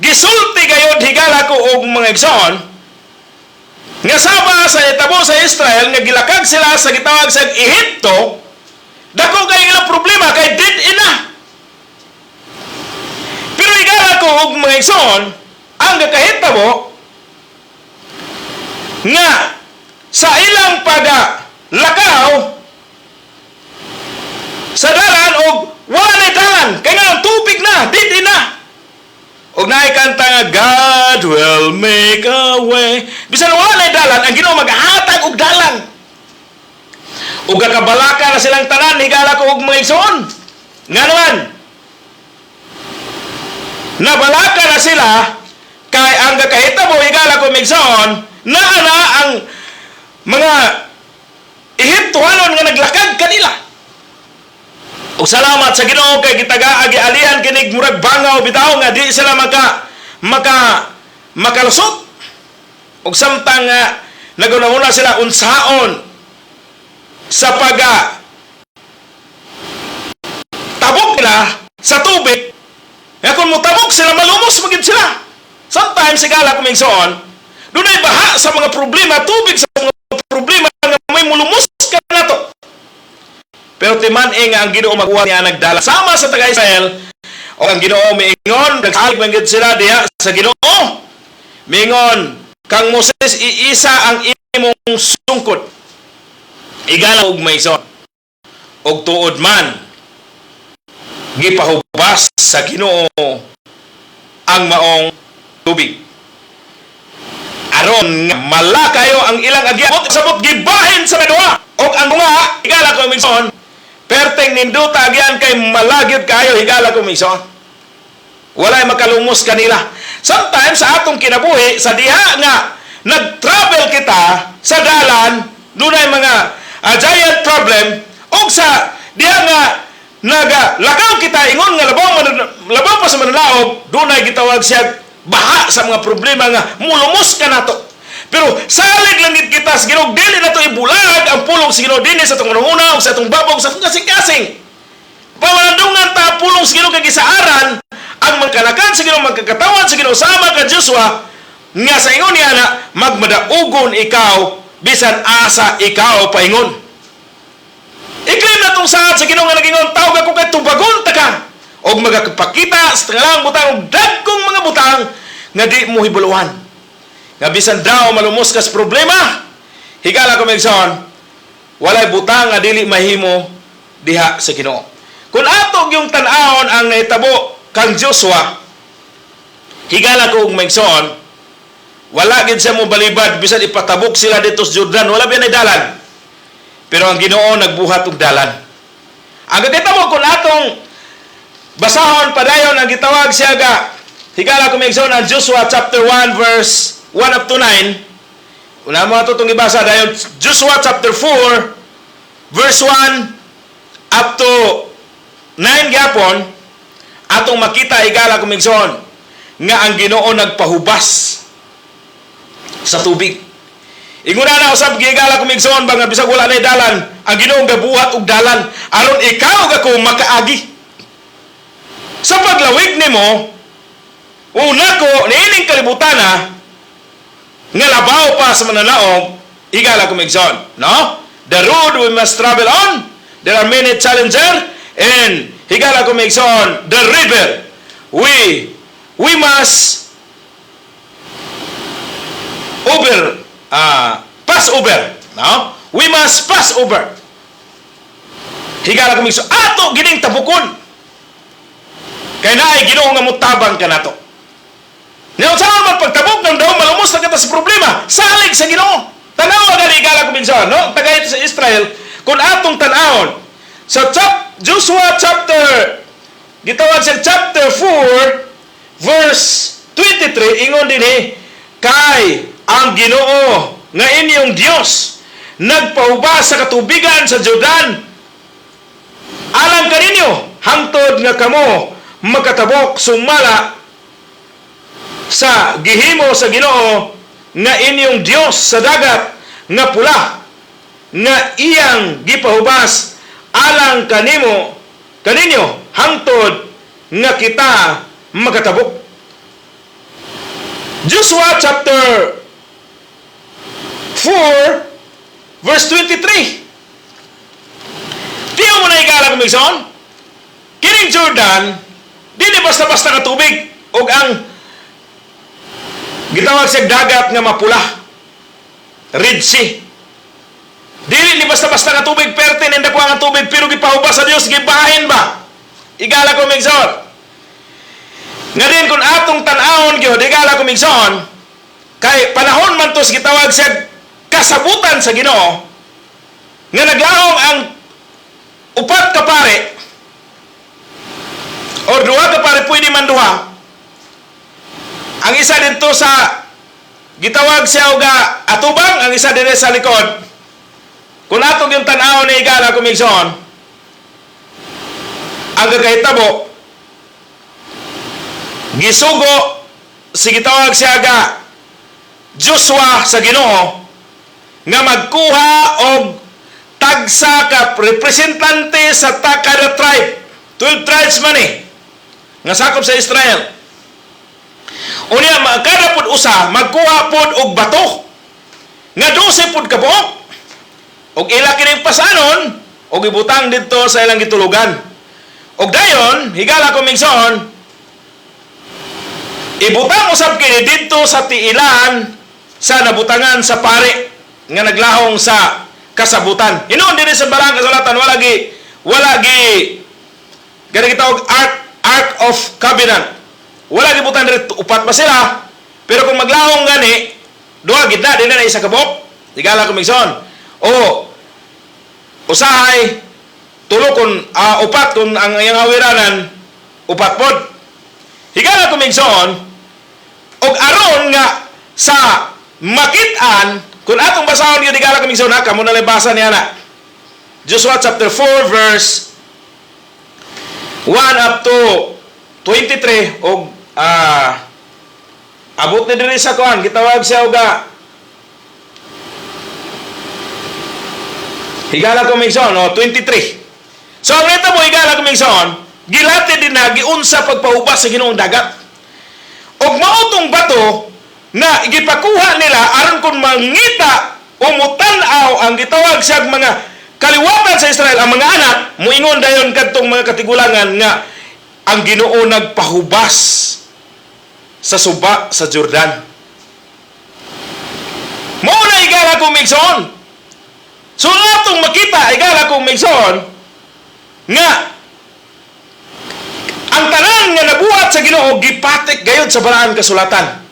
gisulti gayod, higala ko og mga igsoon, nga sama sa itabo sa Israel nga gilakag sila sa gitawag sa Ehipto, dako kay ilang problema kay dead end na. Pero higala ko og mga igsoon, ang gakahitabo nga sa ilang paga lakaw sa dalan og wala na dalan kay nga ang tubig na, dead end na. Og naay kanta nga "God will make a way". Bisan wala na dalan, ang Ginoo maghatag og dalan. Ug kakabalaka na silang tanan, higala ko og mga igsoon. Nga naman, nabalaka na sila kay ang gakahitabo, higala ko, igsoon, naa na ang mga Ehiptohanon nga naglakag kanila. O salamat sa Ginoo kay gitaga gialihan kinig murag bangaw bitaw nga di sila maka maka makalusot. Ug samtang nga naguna-una sila unsaon sa paga tabok nila sa tubig, nga kung motabok sila, malumos magid sila. Sometimes, higala ko, igsoon, dunay baha sa mga problema, tubig sa mga problema nga may mulumos ka nato. Pero timan-i nga ang Ginoo magkuha niya nagdala sama sa taga Israel o ang Ginoo miingon, nagsalig man gid sila diha sa Ginoo. Miingon kang Moses, "Iisa ang imong sungkod." Higala og maison. Og tuod man, gipahubas sa Ginoo ang maong tubig. Aron nga malakayo ang ilang agyabot sabot gibahin sa duha. Og ang mga, higala ko, igsoon, perteng ninduta agyan kay malagyod kayo, higala ko, igsoon. Walay makalumos kanila. Sometimes sa atong kinabuhi, sa diha nga nag-travel kita sa dalan, dunay mga giant problem, og sa diha nga nagalakaw kita ingon nga labaw man, labaw pa sa mananaog, dunay gitawag siya baha sa mga problema nga mulumos ka nato. Pero salig lang gid kita sa Ginoo, dili nato ibulag ang pulong sa Ginoo dinhi sa atong una sa atong babog, sa atong kasing-kasing. Pamanandungan ta pulong sa Ginoo kay gisaaran ang magkalakan sa Ginoo, magkakatawan sa Ginoo sama ka Joshua nga sa ingon niya na magmadaugon ikaw bisan asa ikaw paingon. I-claim na tong saad sa Ginoo nga nagingon, "Tawag ako kay tubagon ta ka og magapakita sa tingalang butang og dagkong mga butang nga di mo hibuluan." Nga bisan daw malumos ka sa problema, higala ko, igsoon, walay butang nga dili mahimo diha sa Ginoo. Kung ato yung tan-awon ang nahitabo kang Joshua, higala ko og igsoon, wala gid siya mo balibad bisan ipatabok sila dito sa Jordan, wala ba dalan. Pero ang Ginoo nagbuhat og dalan. Ang gakita mo kung atong basahon padayon ang gitawag siya ga, higala ko, igsoon, ang Joshua chapter 1 verse 1 up to 9. Una mo ato itong ibasa dayon Joshua chapter 4 verse 1 up to 9 gyapon, atong makita, higala ko, igsoon, nga ang Ginoo nagpahubas sa tubig. Ingon na usab, gigala ko, igsoon ba, nga bisag wala na dalan, ang Ginoo gabuhat og dalan aron ikaw ug ako makaagi. Sa paglawig nimo, una ko niining kalibutana nga labaw pa sa mananaog, higala ko, igsoon, no? The road we must travel on, there are many challenger, and higala ko, igsoon, the river we must over pass over, no? We must pass over. Higala ko, igsoon, ato gining tabukon kay naay Ginoo nga mutabang kanato. Ngayon, sa man pagtabok ng daw, malumos na kita sa problema, salig sa Ginoo. Tanawa gani, higala ko, igsoon, no? Tagay sa Israel, kung atong tan-awon, sa chap, Joshua chapter, gitawag sa chapter 4 verse 23, ingon dinhi, "Kay ang Ginoo nga inyong Dios nagpahubas sa katubigan sa Jordan alang kaninyo hangtod nga kamo makatabok, sumala sa gihimo sa Ginoo nga inyong Dios sa Dagat nga Pula nga iyang gipahubas alang kaninyo hangtod nga kita makatabok." Joshua chapter 4 verse 23. Tiyo mo na, higala kong igsoon? Kining Jordan, dili basta-basta ka tubig ug ang gitawag sa Dagat nga Mapula, Red Sea. Dili ni basta-basta nga tubig, perte ninda ko ang tubig, pero gipahubas sa Dios, gibahin ba? Higala ko igsoon. Nga din kung atong tan-awon gyud, higala ko igsoon, kay panahon man to sa gitawag siya kasabutan sa Ginoo nga naglaong ang upat ka pare or duha ka pare, pwede man duha. Ang isa dito sa gitawag siya og atubang, ang isa dire sa likod. Kung atong yung tan-awon ni, higala kong igsoon, ang gagahitabo, gisugo si gitawag siya ga Joshua sa Ginoo nga magkuha og tagsa ka representante sa kada tribe. 12 tribes man eh nga sakop sa Israel. Unya kada pud usa magkuha pud og bato nga 12 pud ka buok og ila kining pasanon og ibutang didto sa ilang gitulugan. Og dayon, higala ko igsoon, ibutang usab kini didto sa tiilan sa nabutangan sa pare nga naglahong sa kasabutan. Hinuon dinhi sa Balaang Kasulatan, wala gi gani gitawag Ark of Covenant. Wala gibutan diri, upat pa sila. Pero kung maglahong gani, duha gid na, dili na isa ka buok. Higala ko igsoon. O usahay tulo kung upat kung ang iyang hawiranan upat pod. Higala ko igsoon, og aron nga sa makit-an kung atong basahon gyud, higala ko igsoon ha, kamo na lang basa niya na. Joshua chapter 4 verse 1 up to 23 og abot ni diri sa kuan gitawag siya og higala ko igsoon, no, 23. So ang nito mo, higala ko igsoon, gilati din na giunsa pagpahubas sa Ginoong dagat. Og mao tong bato na gipakuha nila aron kung mangita o mutan-aw ang gitawag siyang mga kaliwatan sa Israel, ang mga anak, muingon dayon kadtong mga katigulangan nga ang Ginoo nagpahubas sa suba sa Jordan. Mao na, higala kong igsoon. So atong makita, higala kong igsoon, nga ang tanan nga nabuhat sa Ginoo gipatik gayud sa Balaan Kasulatan.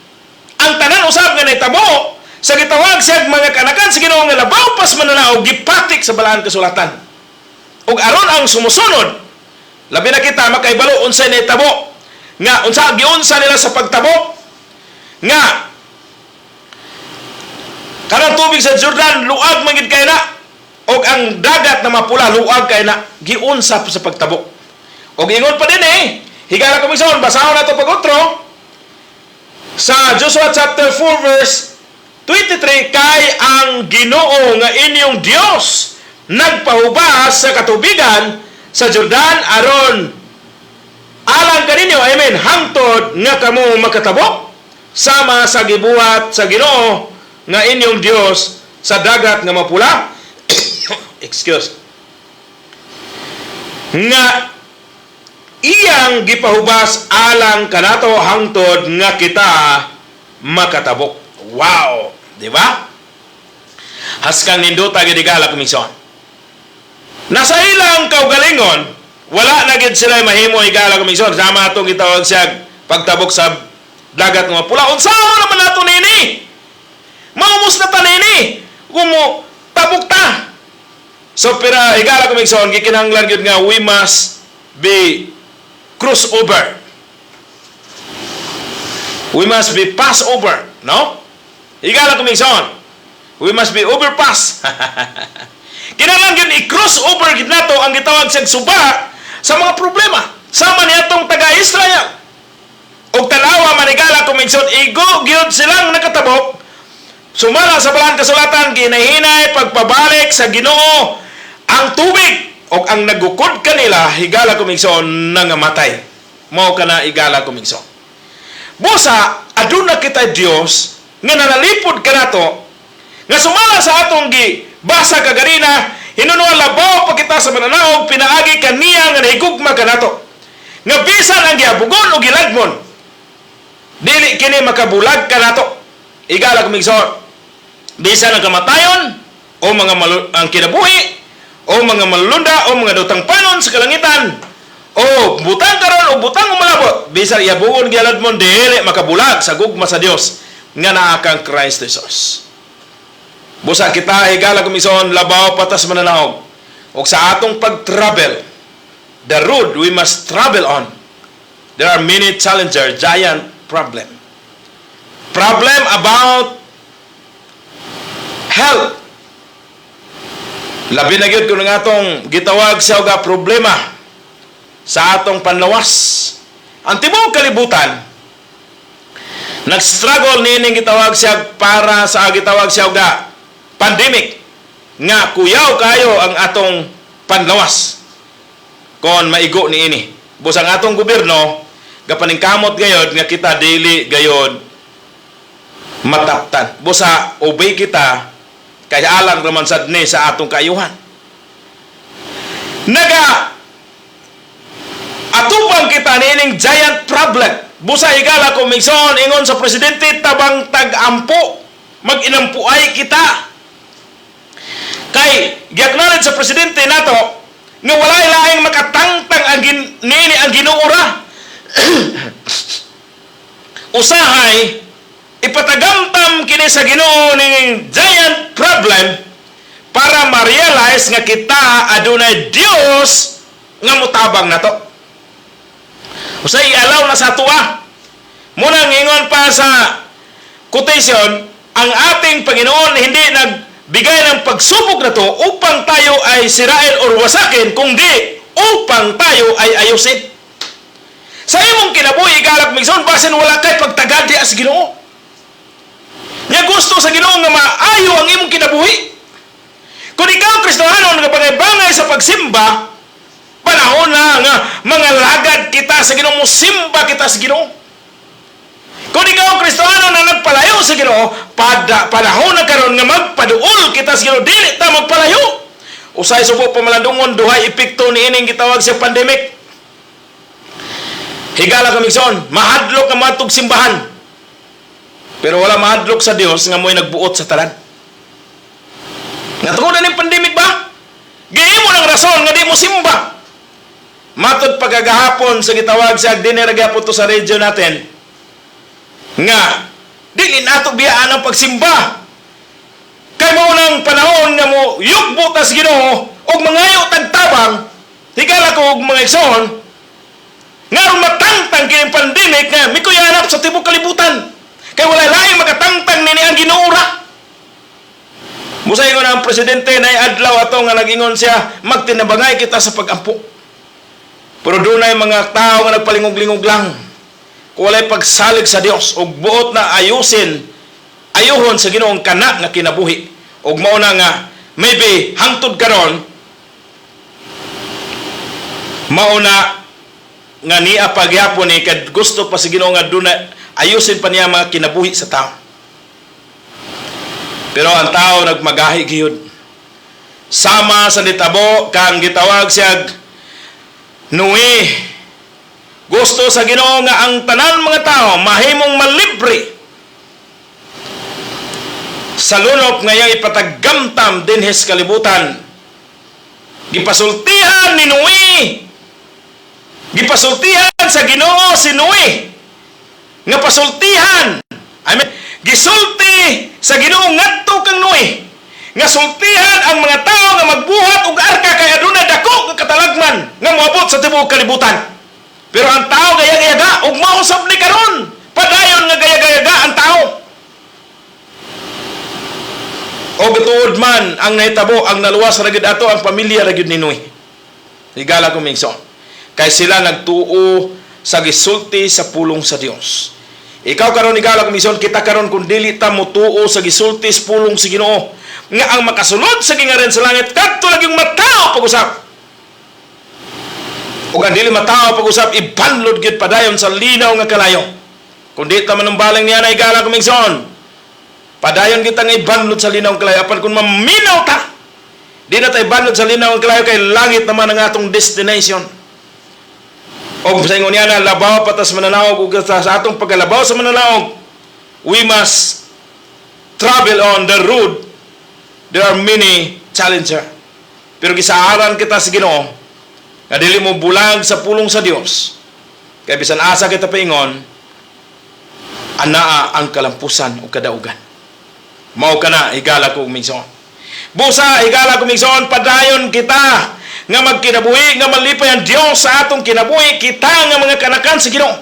Ang tanan usab nga nahitabo sa gitawag siya mga kanakan sa Ginoo nga labaw pas mananaw gipatik sa Balaan Kasulatan. Ug aron ang sumusunod, labi na kita, makaibalo unsay nahitabo nga unsa giunsa nila sa pagtabok nga kanang tubig sa Jordan luag man gid kay na og ang Dagat na Mapula luag kay na, giunsa sa pagtabok. Og ingon pa din eh, higala ko igsoon, basahon nato pag otro sa Joshua chapter 4 verse 23, "Kay ang Ginoo nga inyong Dios nagpahubas sa katubigan sa Jordan aron alang kaninyo, amen, hangtod nga kamo makatabok, sama sa gibuhat sa Ginoo nga inyong Dios sa Dagat nga Mapula," excuse, "nga iyang gipahubas alang kanato hangtod nga kita makatabok." Wow, di ba? Haskang nindota gid, higala kong igsoon. Nasa ilang kaugalingon, wala na gid sila mahimo, higala kong igsoon. Sama atong gitawag siya pagtabok sa Dagat nga Pula. Unsa naman nato nini? Maumos na ta nini. Kung mo tabok ta. So pero higala ko, igsoon, gikinahanglan gyud nga we must be cross over. We must be pass over, no? Higala ko, igsoon. We must be overpass. Kinahanglan gyud i-cross over gyud nato ang gitawag sa suba sa mga problema. Sama niadtong taga-Israel. Og tanawa man, higala ko, igsoon, igo gyud silang nakatabok. Sumala sa Balaan Kasulatan, ginahinay pagpabalik sa Ginoo ang tubig o ang nagukod kanila, higala ko, igsoon, nangamatay. Mao kana, higala ko, igsoon. Busa, aduna kita Dios nga nanalipod kanato nga sumala sa atong gi basa kaganina, hinunuan labaw pa kita sa mananaog pinaagi kaniya nga nahigugma kanato. Nga bisan ang gihabugon o gilagmon, dili kini makabulag kanato. Higala ko, igsoon. Bisan ang kamatayon o mga ang kinabuhi o mga malulunda o mga dutang panon sa kalangitan o butang karon o butang umalabot, bisan ihabugon giladmon, dili makabulag sa gugma sa Dios nga naa kang Christ Jesus. Busa kita, higala ko, igsoon, labaw pa tas mananaog. O sa atong pag-travel, the road we must travel on, there are many challenger, giant problem. Problem about health. Labi na gyud kung ang atong gitawag sa og problema sa atong panlawas. Ang tibuok kalibutan nag-struggle niining gitawag siya para sa gitawag siya og pandemic nga kuyaw kayo ang atong panlawas kon maigo niini. Busang atong gobyerno gapaningkamot gayod nga kita dili gayod mataptan. Busa obey kita kay alang raman sad ni sa atong kaayuhan. Naga atubang kita niining giant problem. Busa, higala ko, igsoon, ingon sa presidente, tabang tag-ampo, mag-inampuay kita. Kay gi-acknowledge sa presidente nato nga walay laing makatangtang ang niini, ang Ginoo ra. Usahay ipatagamtam kini sa Ginoo ning giant problem para ma-realize nga kita adunay Dios nga mutabang nato. Usay i-allow na sa atoa. Munang ingon pa sa quotation, ang ating Panginoon hindi nagbigay ng pagsubok na to upang tayo ay sirain or wasakin, kundi upang tayo ay ayusin. Sa imong kinabuhi, higala ko, igsoon, basin wala kay pagtagad diha sa Ginoo. Nya gusto sa Ginoo nga maayo ang imong kinabuhi. Kung ikaw Kristohanon nga bangay-bangay sa pagsimba, panahon na nga mga lagad kita sa Ginoo, musimba kita sa Ginoo. Kung ikaw Kristohano na nagpalayo sa Ginoo, panahon na karon nga magpaduol kita sa Ginoo, dili ta magpalayo. Usay subo pamalandungon duhay epekto niining gitawag sa pandemic. Higala ko, igsoon, mahadlok nga matug simbahan. Pero wala mahadlok sa Dios nga mo'y nagbuot sa tanan. Nga tungod na ning pandemic ba? Gihimo ng rason nga di mo simba. Matod pagkagahapon sa gitawag sa dinner gyapon to sa radio natin nga dili nato biyaan ang pagsimba. Kay mao nang panahon nga mo yugbo ta sa Ginoo ug mangayo tag tabang, higala ko og mga igsoon, nga aron matangtang kini pandemic nga mikuyanap sa tibuok kalibutan. Kay wala laing makatangtang nini, ang Ginoo ra. Musay ko na ang presidente na adlaw ato nga nag-ingon siya, magtinabangay kita sa pag-ampo. Pero dunay mga tao nga nagpalingog-lingog lang. Kung walay pagsalig sa Dios ug buot na ayusin, ayuhon sa Ginoong kana nga kinabuhi. Ug mao na nga maybe hangtod karon mao na nga niya pagyapon ni kad gusto pa sa Ginoo nga duna ayusin pa niya mga kinabuhi sa tao. Pero ang tao nagmagahi gihud. Sama sa nitabo kang gitawag siya Noe. Gusto sa Ginoo nga ang tanan mga tao mahimong malibre sa lunop nga iyang ipatagamtam dinhi sa kalibutan. Gipasultihan ni Noe. Gipasultihan sa Ginoo si Noe. Nga pasultihan. I mean, gisulti sa Ginoo ngadto kang Noe. Nga sultihan ang mga tao nga magbuhat og arka kay adunay dako nga katalagman nga moabot sa tibuok kalibutan. Pero ang tao gaya-gayaga ug mao sab ni karon. Padayon nga gaya-gayaga ang tao. O gituod man ang nahitabo, ang naluwas ra gyud ato ang pamilya ra gyud ni Noe. Higala ko, migsoon. Kay sila nagtuo sa gisulti sa pulong sa Dios. Ikaw karon, higala ko, migsoon, kita karon, kung dili ta motuo sa gisulti sa pulong sa Ginoo nga ang makasulod sa gingharian sa langit kadto lang yung matao pag-usap. Ug ang dili matao pag-usap, ibanlod gyud padayon sa linaw nga kalayo. Kung di ta manumbaling niya na, higala ko, migsoon, padayon kita nga ibanlod sa linaw nga kalayo. Apan kung maminaw ta, di na tayo ibanlod sa linaw nga kalayo kay langit naman ang atong destination. O sa ingon niya na, labaw patas mananaog, ug sa atong pagkalabaw sa mananaog, we must travel on the road. There are many challenger. Pero gisaaran kita sa Ginoo nga dili mo bulag sa pulong sa Dios. Kay bisan asa kita paingon, anaa ang kalampusan o kadaugan. Mao kana, higala ko, migsoon. Busa, higala ko, migsoon, padayon kita nga magkinabuhi, nga malipay ang Dios sa atong kinabuhi, kita nga mga kanakan sa Ginoo.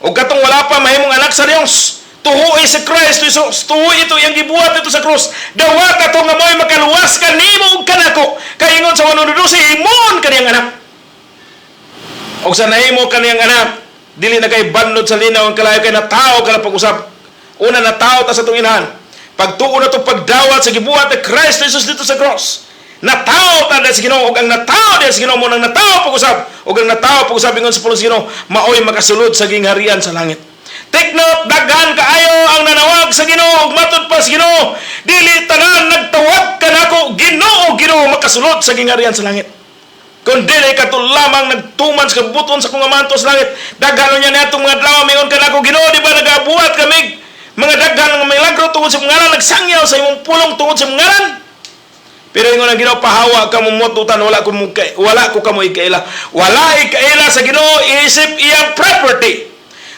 O katong wala pa mahimong anak sa Dios, tuoi si Kristo Jesus, tuoi ito iyang gibuhat ito sa krus. Dawat ato nga mo'y makaluwas kanimo ug kanako. Kay ingon sa 112, himon kaniyang anak. Og sa nahimo kaniyang anak, dili na kay banlod sa linaw ang kalayo kay natao ka na pag-usap. Una, natao ta sa atong inahan. Pagtuo na to, pagdawat sa gibuhat ni Kristo Jesus dito sa cross. Natao ta sa Ginoo, ug ang natao sa Ginoo mo nang natao pag-usap, ug ang natao pag-usap, ingon sa pulong sa Ginoo, maoy makasulod sa gingharian sa langit. Take note, daghan kaayo ang nanawag sa Ginoo ug matud pa sa Ginoo, dili tanan nagtawag kanako, "Ginoo, Ginoo," makasulod sa gingharian sa langit. Kung dili kato lamang nagtuman sa kabubut-on sa akong Amahan sa langit. Daghan niya niadtong mga adlaw, mingon kanako, "Ginoo, di ba nagabuhat kami mga daghan nga milagro tungod sa imong ngalan, nagsangyaw sa imong pulong tungod sa imong ngalan?" Pero ingon ang Ginoo, "Pahawa kamo motutan, wala ko kamo ikaila." Wala ikaila sa Ginoo isip iyang property.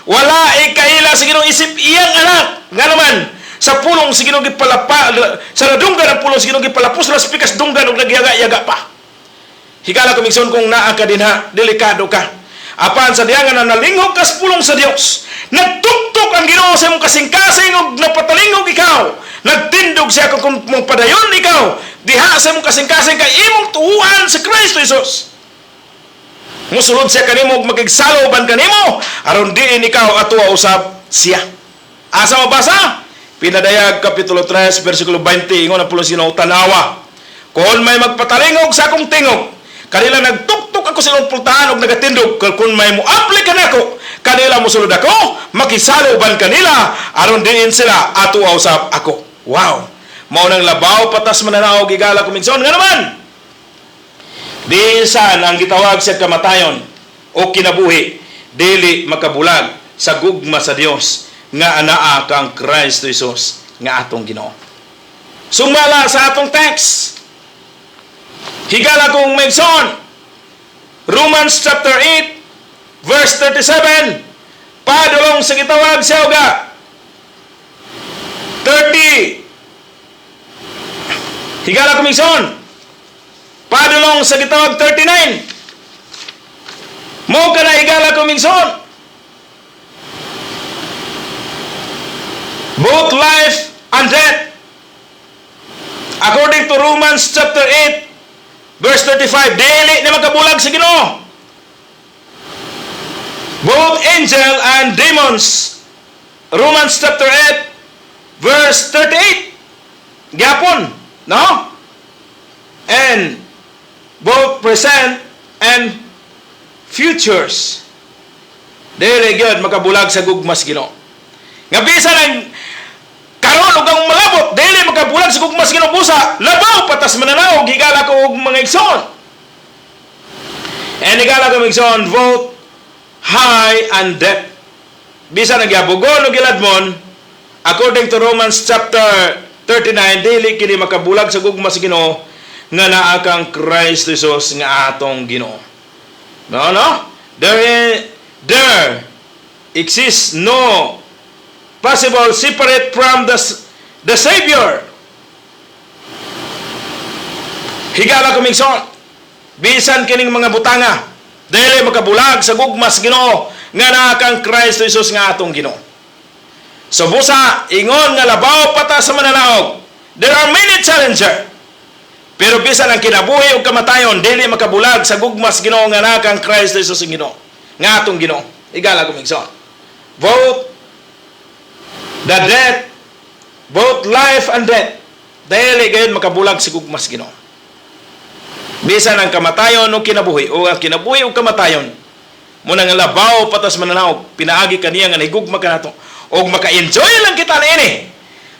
Wala ikaila sa Ginoo isip iyang anak. Nga naman, sa pulong sa Ginoo gipalapa sa nadunggan ang pulong sa Ginoo, gipalapos ra sa pikas dunggan ug nagyaga-yaga pa. Higala ko, migsoon, kung naa ka dinha, delikado ka. Apan sa diya nga na nalinghog ka sa pulong sa Dios, nagtuktok ang Ginoo sa imong kasing-kasing ug napatalingog ikaw. Nagtindog siya kung mong padayon ikaw diha sa imong kasing-kasing kay imong tuuhan sa Kristo Jesus. Musulod siya kanimo ug makigsaloban kanimo aron diin ikaw ato usab siya. Asa mabasa? Pinadayag Kapitulo 3 versikulo 20, ingon ang pulong sa Ginoo, "Tanawa. Kung may magpatalingog sa akong tingog, kanila nagtuktok ako sa ilang pultahan og nagatindog, kung may muapli kanako, kanila musulod ako, makisaloban kanila aron diin sila ato usab ako." Wow. Mao nang labaw patas mananaog, higala ko, migsoon, nga naman. Bisan ang gitawag sa kamatayon o kinabuhi, dili makabulag sa gugma sa Dios nga anaa kang Kristo Jesus nga atong Ginoo. Sumala sa atong text. Higala kong migsoon. Romans chapter 8 verse 37 padulong sa gitawag siya uga 30. Higala ko, migsoon. Padulong sa gitawag 39. Mo kana, higala ko, migsoon. Both life and death. According to Romans chapter 8 verse 35, dili na makabulag sa Ginoo. Both angel and demons. Romans chapter 8 verse 38. Gyapon, no? And both present and futures. Dili gyud makabulag sa gugma sa Ginoo. Nga bisan ang karon ug ang malabot, dili makabulag sa gugma sa Ginoo, busa labaw patas mananaog, higala ko og mga igsoon. And higala ko, igsoon, both high and depth. Bisan ang gihabogon o giladmon, according to Romans chapter 39, dili kini makabulag sa gugma sa Ginoo nga naa kang Kristo Jesus nga atong Ginoo. No? There exists no possible separate from the Savior. Higala ko, migsoon, bisan kining mga butanga, dili makabulag sa gugma sa Ginoo nga naa kang Kristo Jesus nga atong Ginoo. So busa, ingon nga labaw pa ta sa mananaog. There are many challenger. Pero bisan ang kinabuhi ug kamatayon, dili makabulag sa gugma sa Ginoo nga naa kang Kristo Jesus ang Ginoo, nga atong Ginoo. Higala ko, migsoon. Both the death, both life and death, dili gayud makabulag sa gugma sa Ginoo. Bisan ang kamatayon o kinabuhi, o ang kinabuhi o kamatayon, mao nga labaw pa tas mananaog, pinaagi kaniya nga nahigugma kanato, og maka-enjoy lang kita niini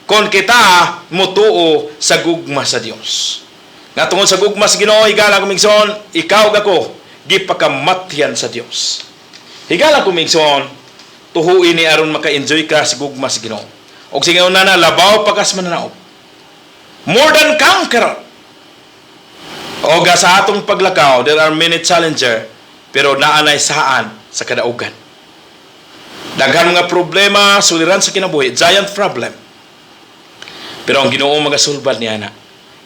kung kita mutuo sa gugma sa Dios. Nga tungod sa gugma sa Ginoo, higala ko, migsoon, ikaw ug ako gipakamatyan sa Dios. Higala ko, migsoon, tuhui ni aron maka-enjoy ka sa gugma sa Ginoo. Og sige na na labaw pa kas mananaog. More than conqueror. Og sa atong paglakaw, there are many challenger, pero naanay saan sa kadaugan. Daghan mga problema, suliran sa kinabuhi, giant problem. Pero ang Ginoo magasulbad niya na.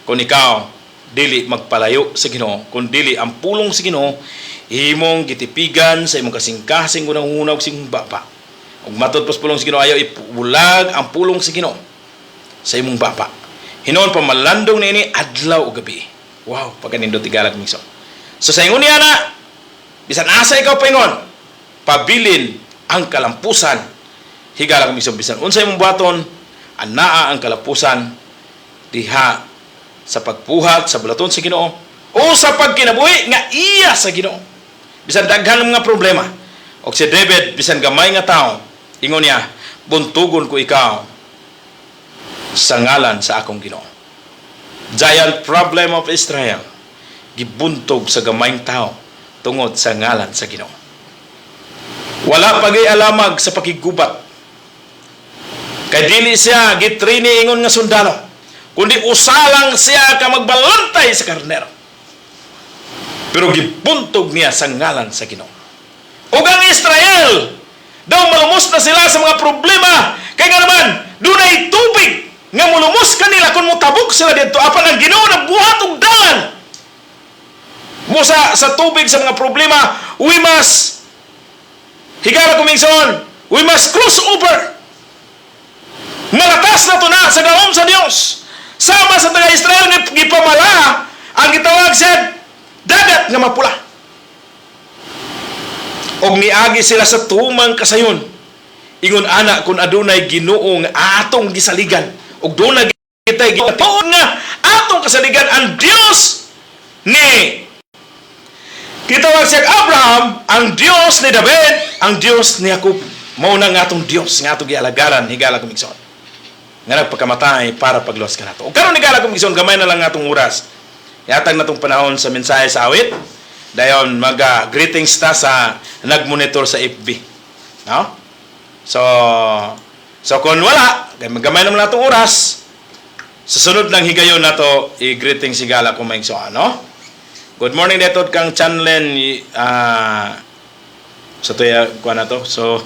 Kung ikaw dili magpalayo sa Ginoo, kung dili ang pulong sa Ginoo, imong gitipigan sa imong kasing-kasing unang-una ug sing baba. Ug matod pas pulong sa Ginoo, ayaw ibulag ang pulong sa Ginoo sa imong baba. Hinuon pamalandong niini adlaw ug gabi. Wow, pagkanindot, higala migsoon. So sa ingon niya na, bisan asa ikaw paingon, pabilin ang kalampusan. Higala migsoon, bisan unsa imong buhaton, anaa ang kalampusan diha sa pagbuhat sa buluhaton sa Ginoo o sa pagkinabuhi nga iya sa Ginoo. Bisan daghan ng mga problema. Og si David, bisan gamay nga tao, ingon niya, "Buntugon ko ikaw sa ngalan sa akong Ginoo." Giant problem of Israel, gibuntog sa gamayng tao tungod sa ngalan sa Ginoo. Wala pagay alamag sa pakiggubat. Kay dili siya gitraining ingon nga sundalo, kundi usa lang siya ka magbalantay sa karnero. Pero gibuntog niya sa ngalan sa Ginoo. Ug ang Israel, daw malumos na sila sa mga problema. Kay nga naman, dunay tubig nga mulumos kanila kung mutabok sila dito. Apan ang Ginoo nagbuhat og dalan. Busa sa tubig sa mga problema, we must, higala ko, migsoon, we must cross over. Malatas na to na sa gahom sa Dios. Sama sa taga-Israel nga gipamala ang gitawag sa Dagat nga Mapula. Og niagi sila sa tumang kasayon. Ingon ana kung adunay Ginoo nga atong gisaligan ug dunay kitay Ginoo nga atong kasaligan, ang Dios ni gitawag siya Abraham, ang Dios ni David, ang Dios ni Jacob. Mao na nga atong Dios nga atong gialagaran, higala ko, migsoon, nga nagpakamatay para pagluwas kanato. Ug karon, higala ko, migsoon, gamay na lang atong oras. Yatag na tong panahon sa mensahe sa awit. Dayon mag greetings ta sa nagmonitor sa FB. No? So kung wala, kay gamay naman atong oras, sa sunod ng higayon na to, i-greetings higala ko, maigsoon, no? Good morning dito kang Chanlen, sa tuya kuha na to. So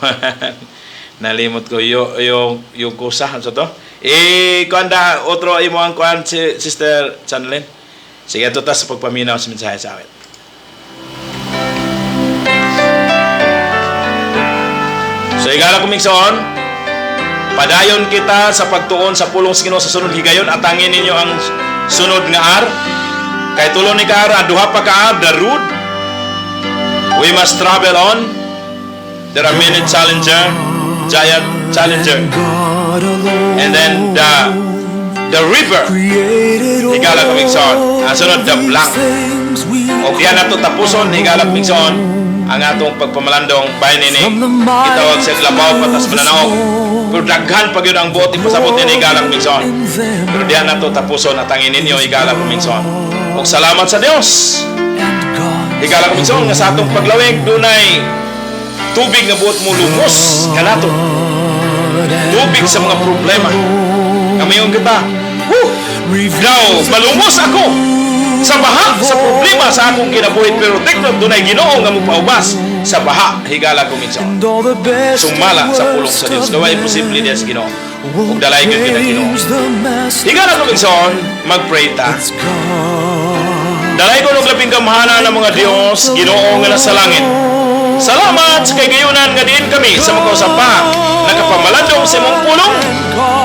nalimot ko yung kusa sa to. Eh kuan da otro imo ang kuan si Sister Chanlen. Sige, ito ta sa pagpaminaw sa mensahe sa awit. So higala ko, migsoon, padayon kita sa pagtuon sa pulong sa Ginoo sa sunod higayon. Atangin ninyo ang sunod nga R. Kay tulo ni ka R, duha pa ka R, the road. We must travel on. There are many challenger, giant challenger. God alone And then the river. Created Higala ko, migsoon. Ang sunod, the all black. these things we O kaya nato tapuson, higala ko, migsoon, ang atong pagpamalandong bahin nini gitawag sa labaw pa tas mananaog. Pero daghan pa gyud ang buot ipasabot ni higala ko, migsoon. Pero diyan nato tapuson, atangin ninyo, higala ko, migsoon. Ug salamat sa Dios. And God Higala ko, migsoon, nga sa atong paglawig dunay tubig nga buot mo lumos kanato. Tubig sa mga problema. Kamayon kita, whew, daw malumos ako sa baha sa problema sa akong kinabuhi, pero tekno dunay Ginoo nga mopaubas sa baha, higala ko, migsoon. And all the best Sumala sa pulong sa Dios. Gawa imposible diya sa Ginoo. Ug dalay gyud kita Ginoo. the master. Higala ko, migsoon, magpray ta. It's God. Dalaygon og labing gamhanan nga mga Dios, Ginoo nga nasa langit. Salamat sa kahigayunan nga diin kami sa makausa pa nakapamalandong sa imong pulong.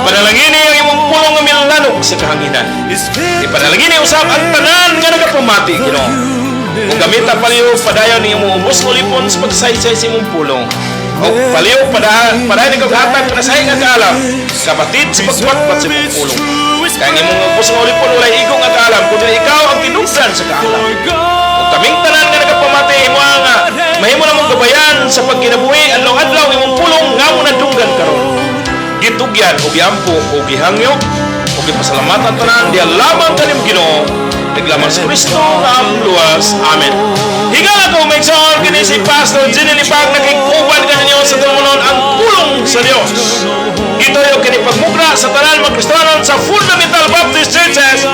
Panalangini ang imong pulong nga milanok sa kahanginan. Ipanalangini usab ang tanan nga nagapamati, Ginoo. Ug gamita palihog padayon ni imong ubos nga ulipon sa pagsaysay sa imong pulong. O palihog padayon ikaw hatag panasahi nga kaalam, kapatid sa pagpatpat sa imong pulong. Kaya ang imong ubos nga ulipon walay igo nga kaalam, kundi ikaw ang tinugdan sa kaalam. Ug kaming tanan nga nagapamati imo ang mahimo namong gabayan sa pagkinabuhi adlaw-adlaw imong pulong nga mo nadunggan karon. Gitugyan ug giampo ug gihangyo ug gipasalamatan tanan diha lamang kanim Ginoo, naglamang sa Kristo nga among luwas. Amen. Higala ko may kini si Pastor Jenny Lipag, nakikuban kaninyo sa tumunon ang pulong sa Dios. Gituyo kini pagmugna sa tanan mga Kristohanon sa Fundamental Baptist Churches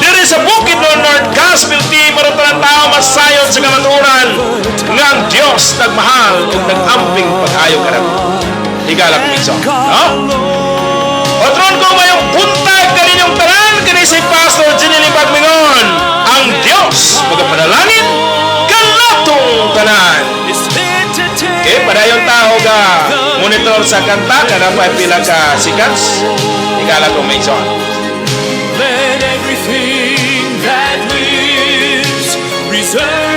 diri sa Bukidnon North Gospel Team aron tanan tao masayod sa kamatuoran nga ang Dios nagmahal ug nag-amping pag-ayo kanato. Higala ko minsan. No? Otron ko mayong buntag kaninyong tanan, kini si Pastor Jenny Lipag mingon. Ang Dios magapanalangin kanatong tanan. Okay, padayon tao ga monitor sa kanta kada pa pila ka seconds. Higala ko minsan. Let everything that lives reserve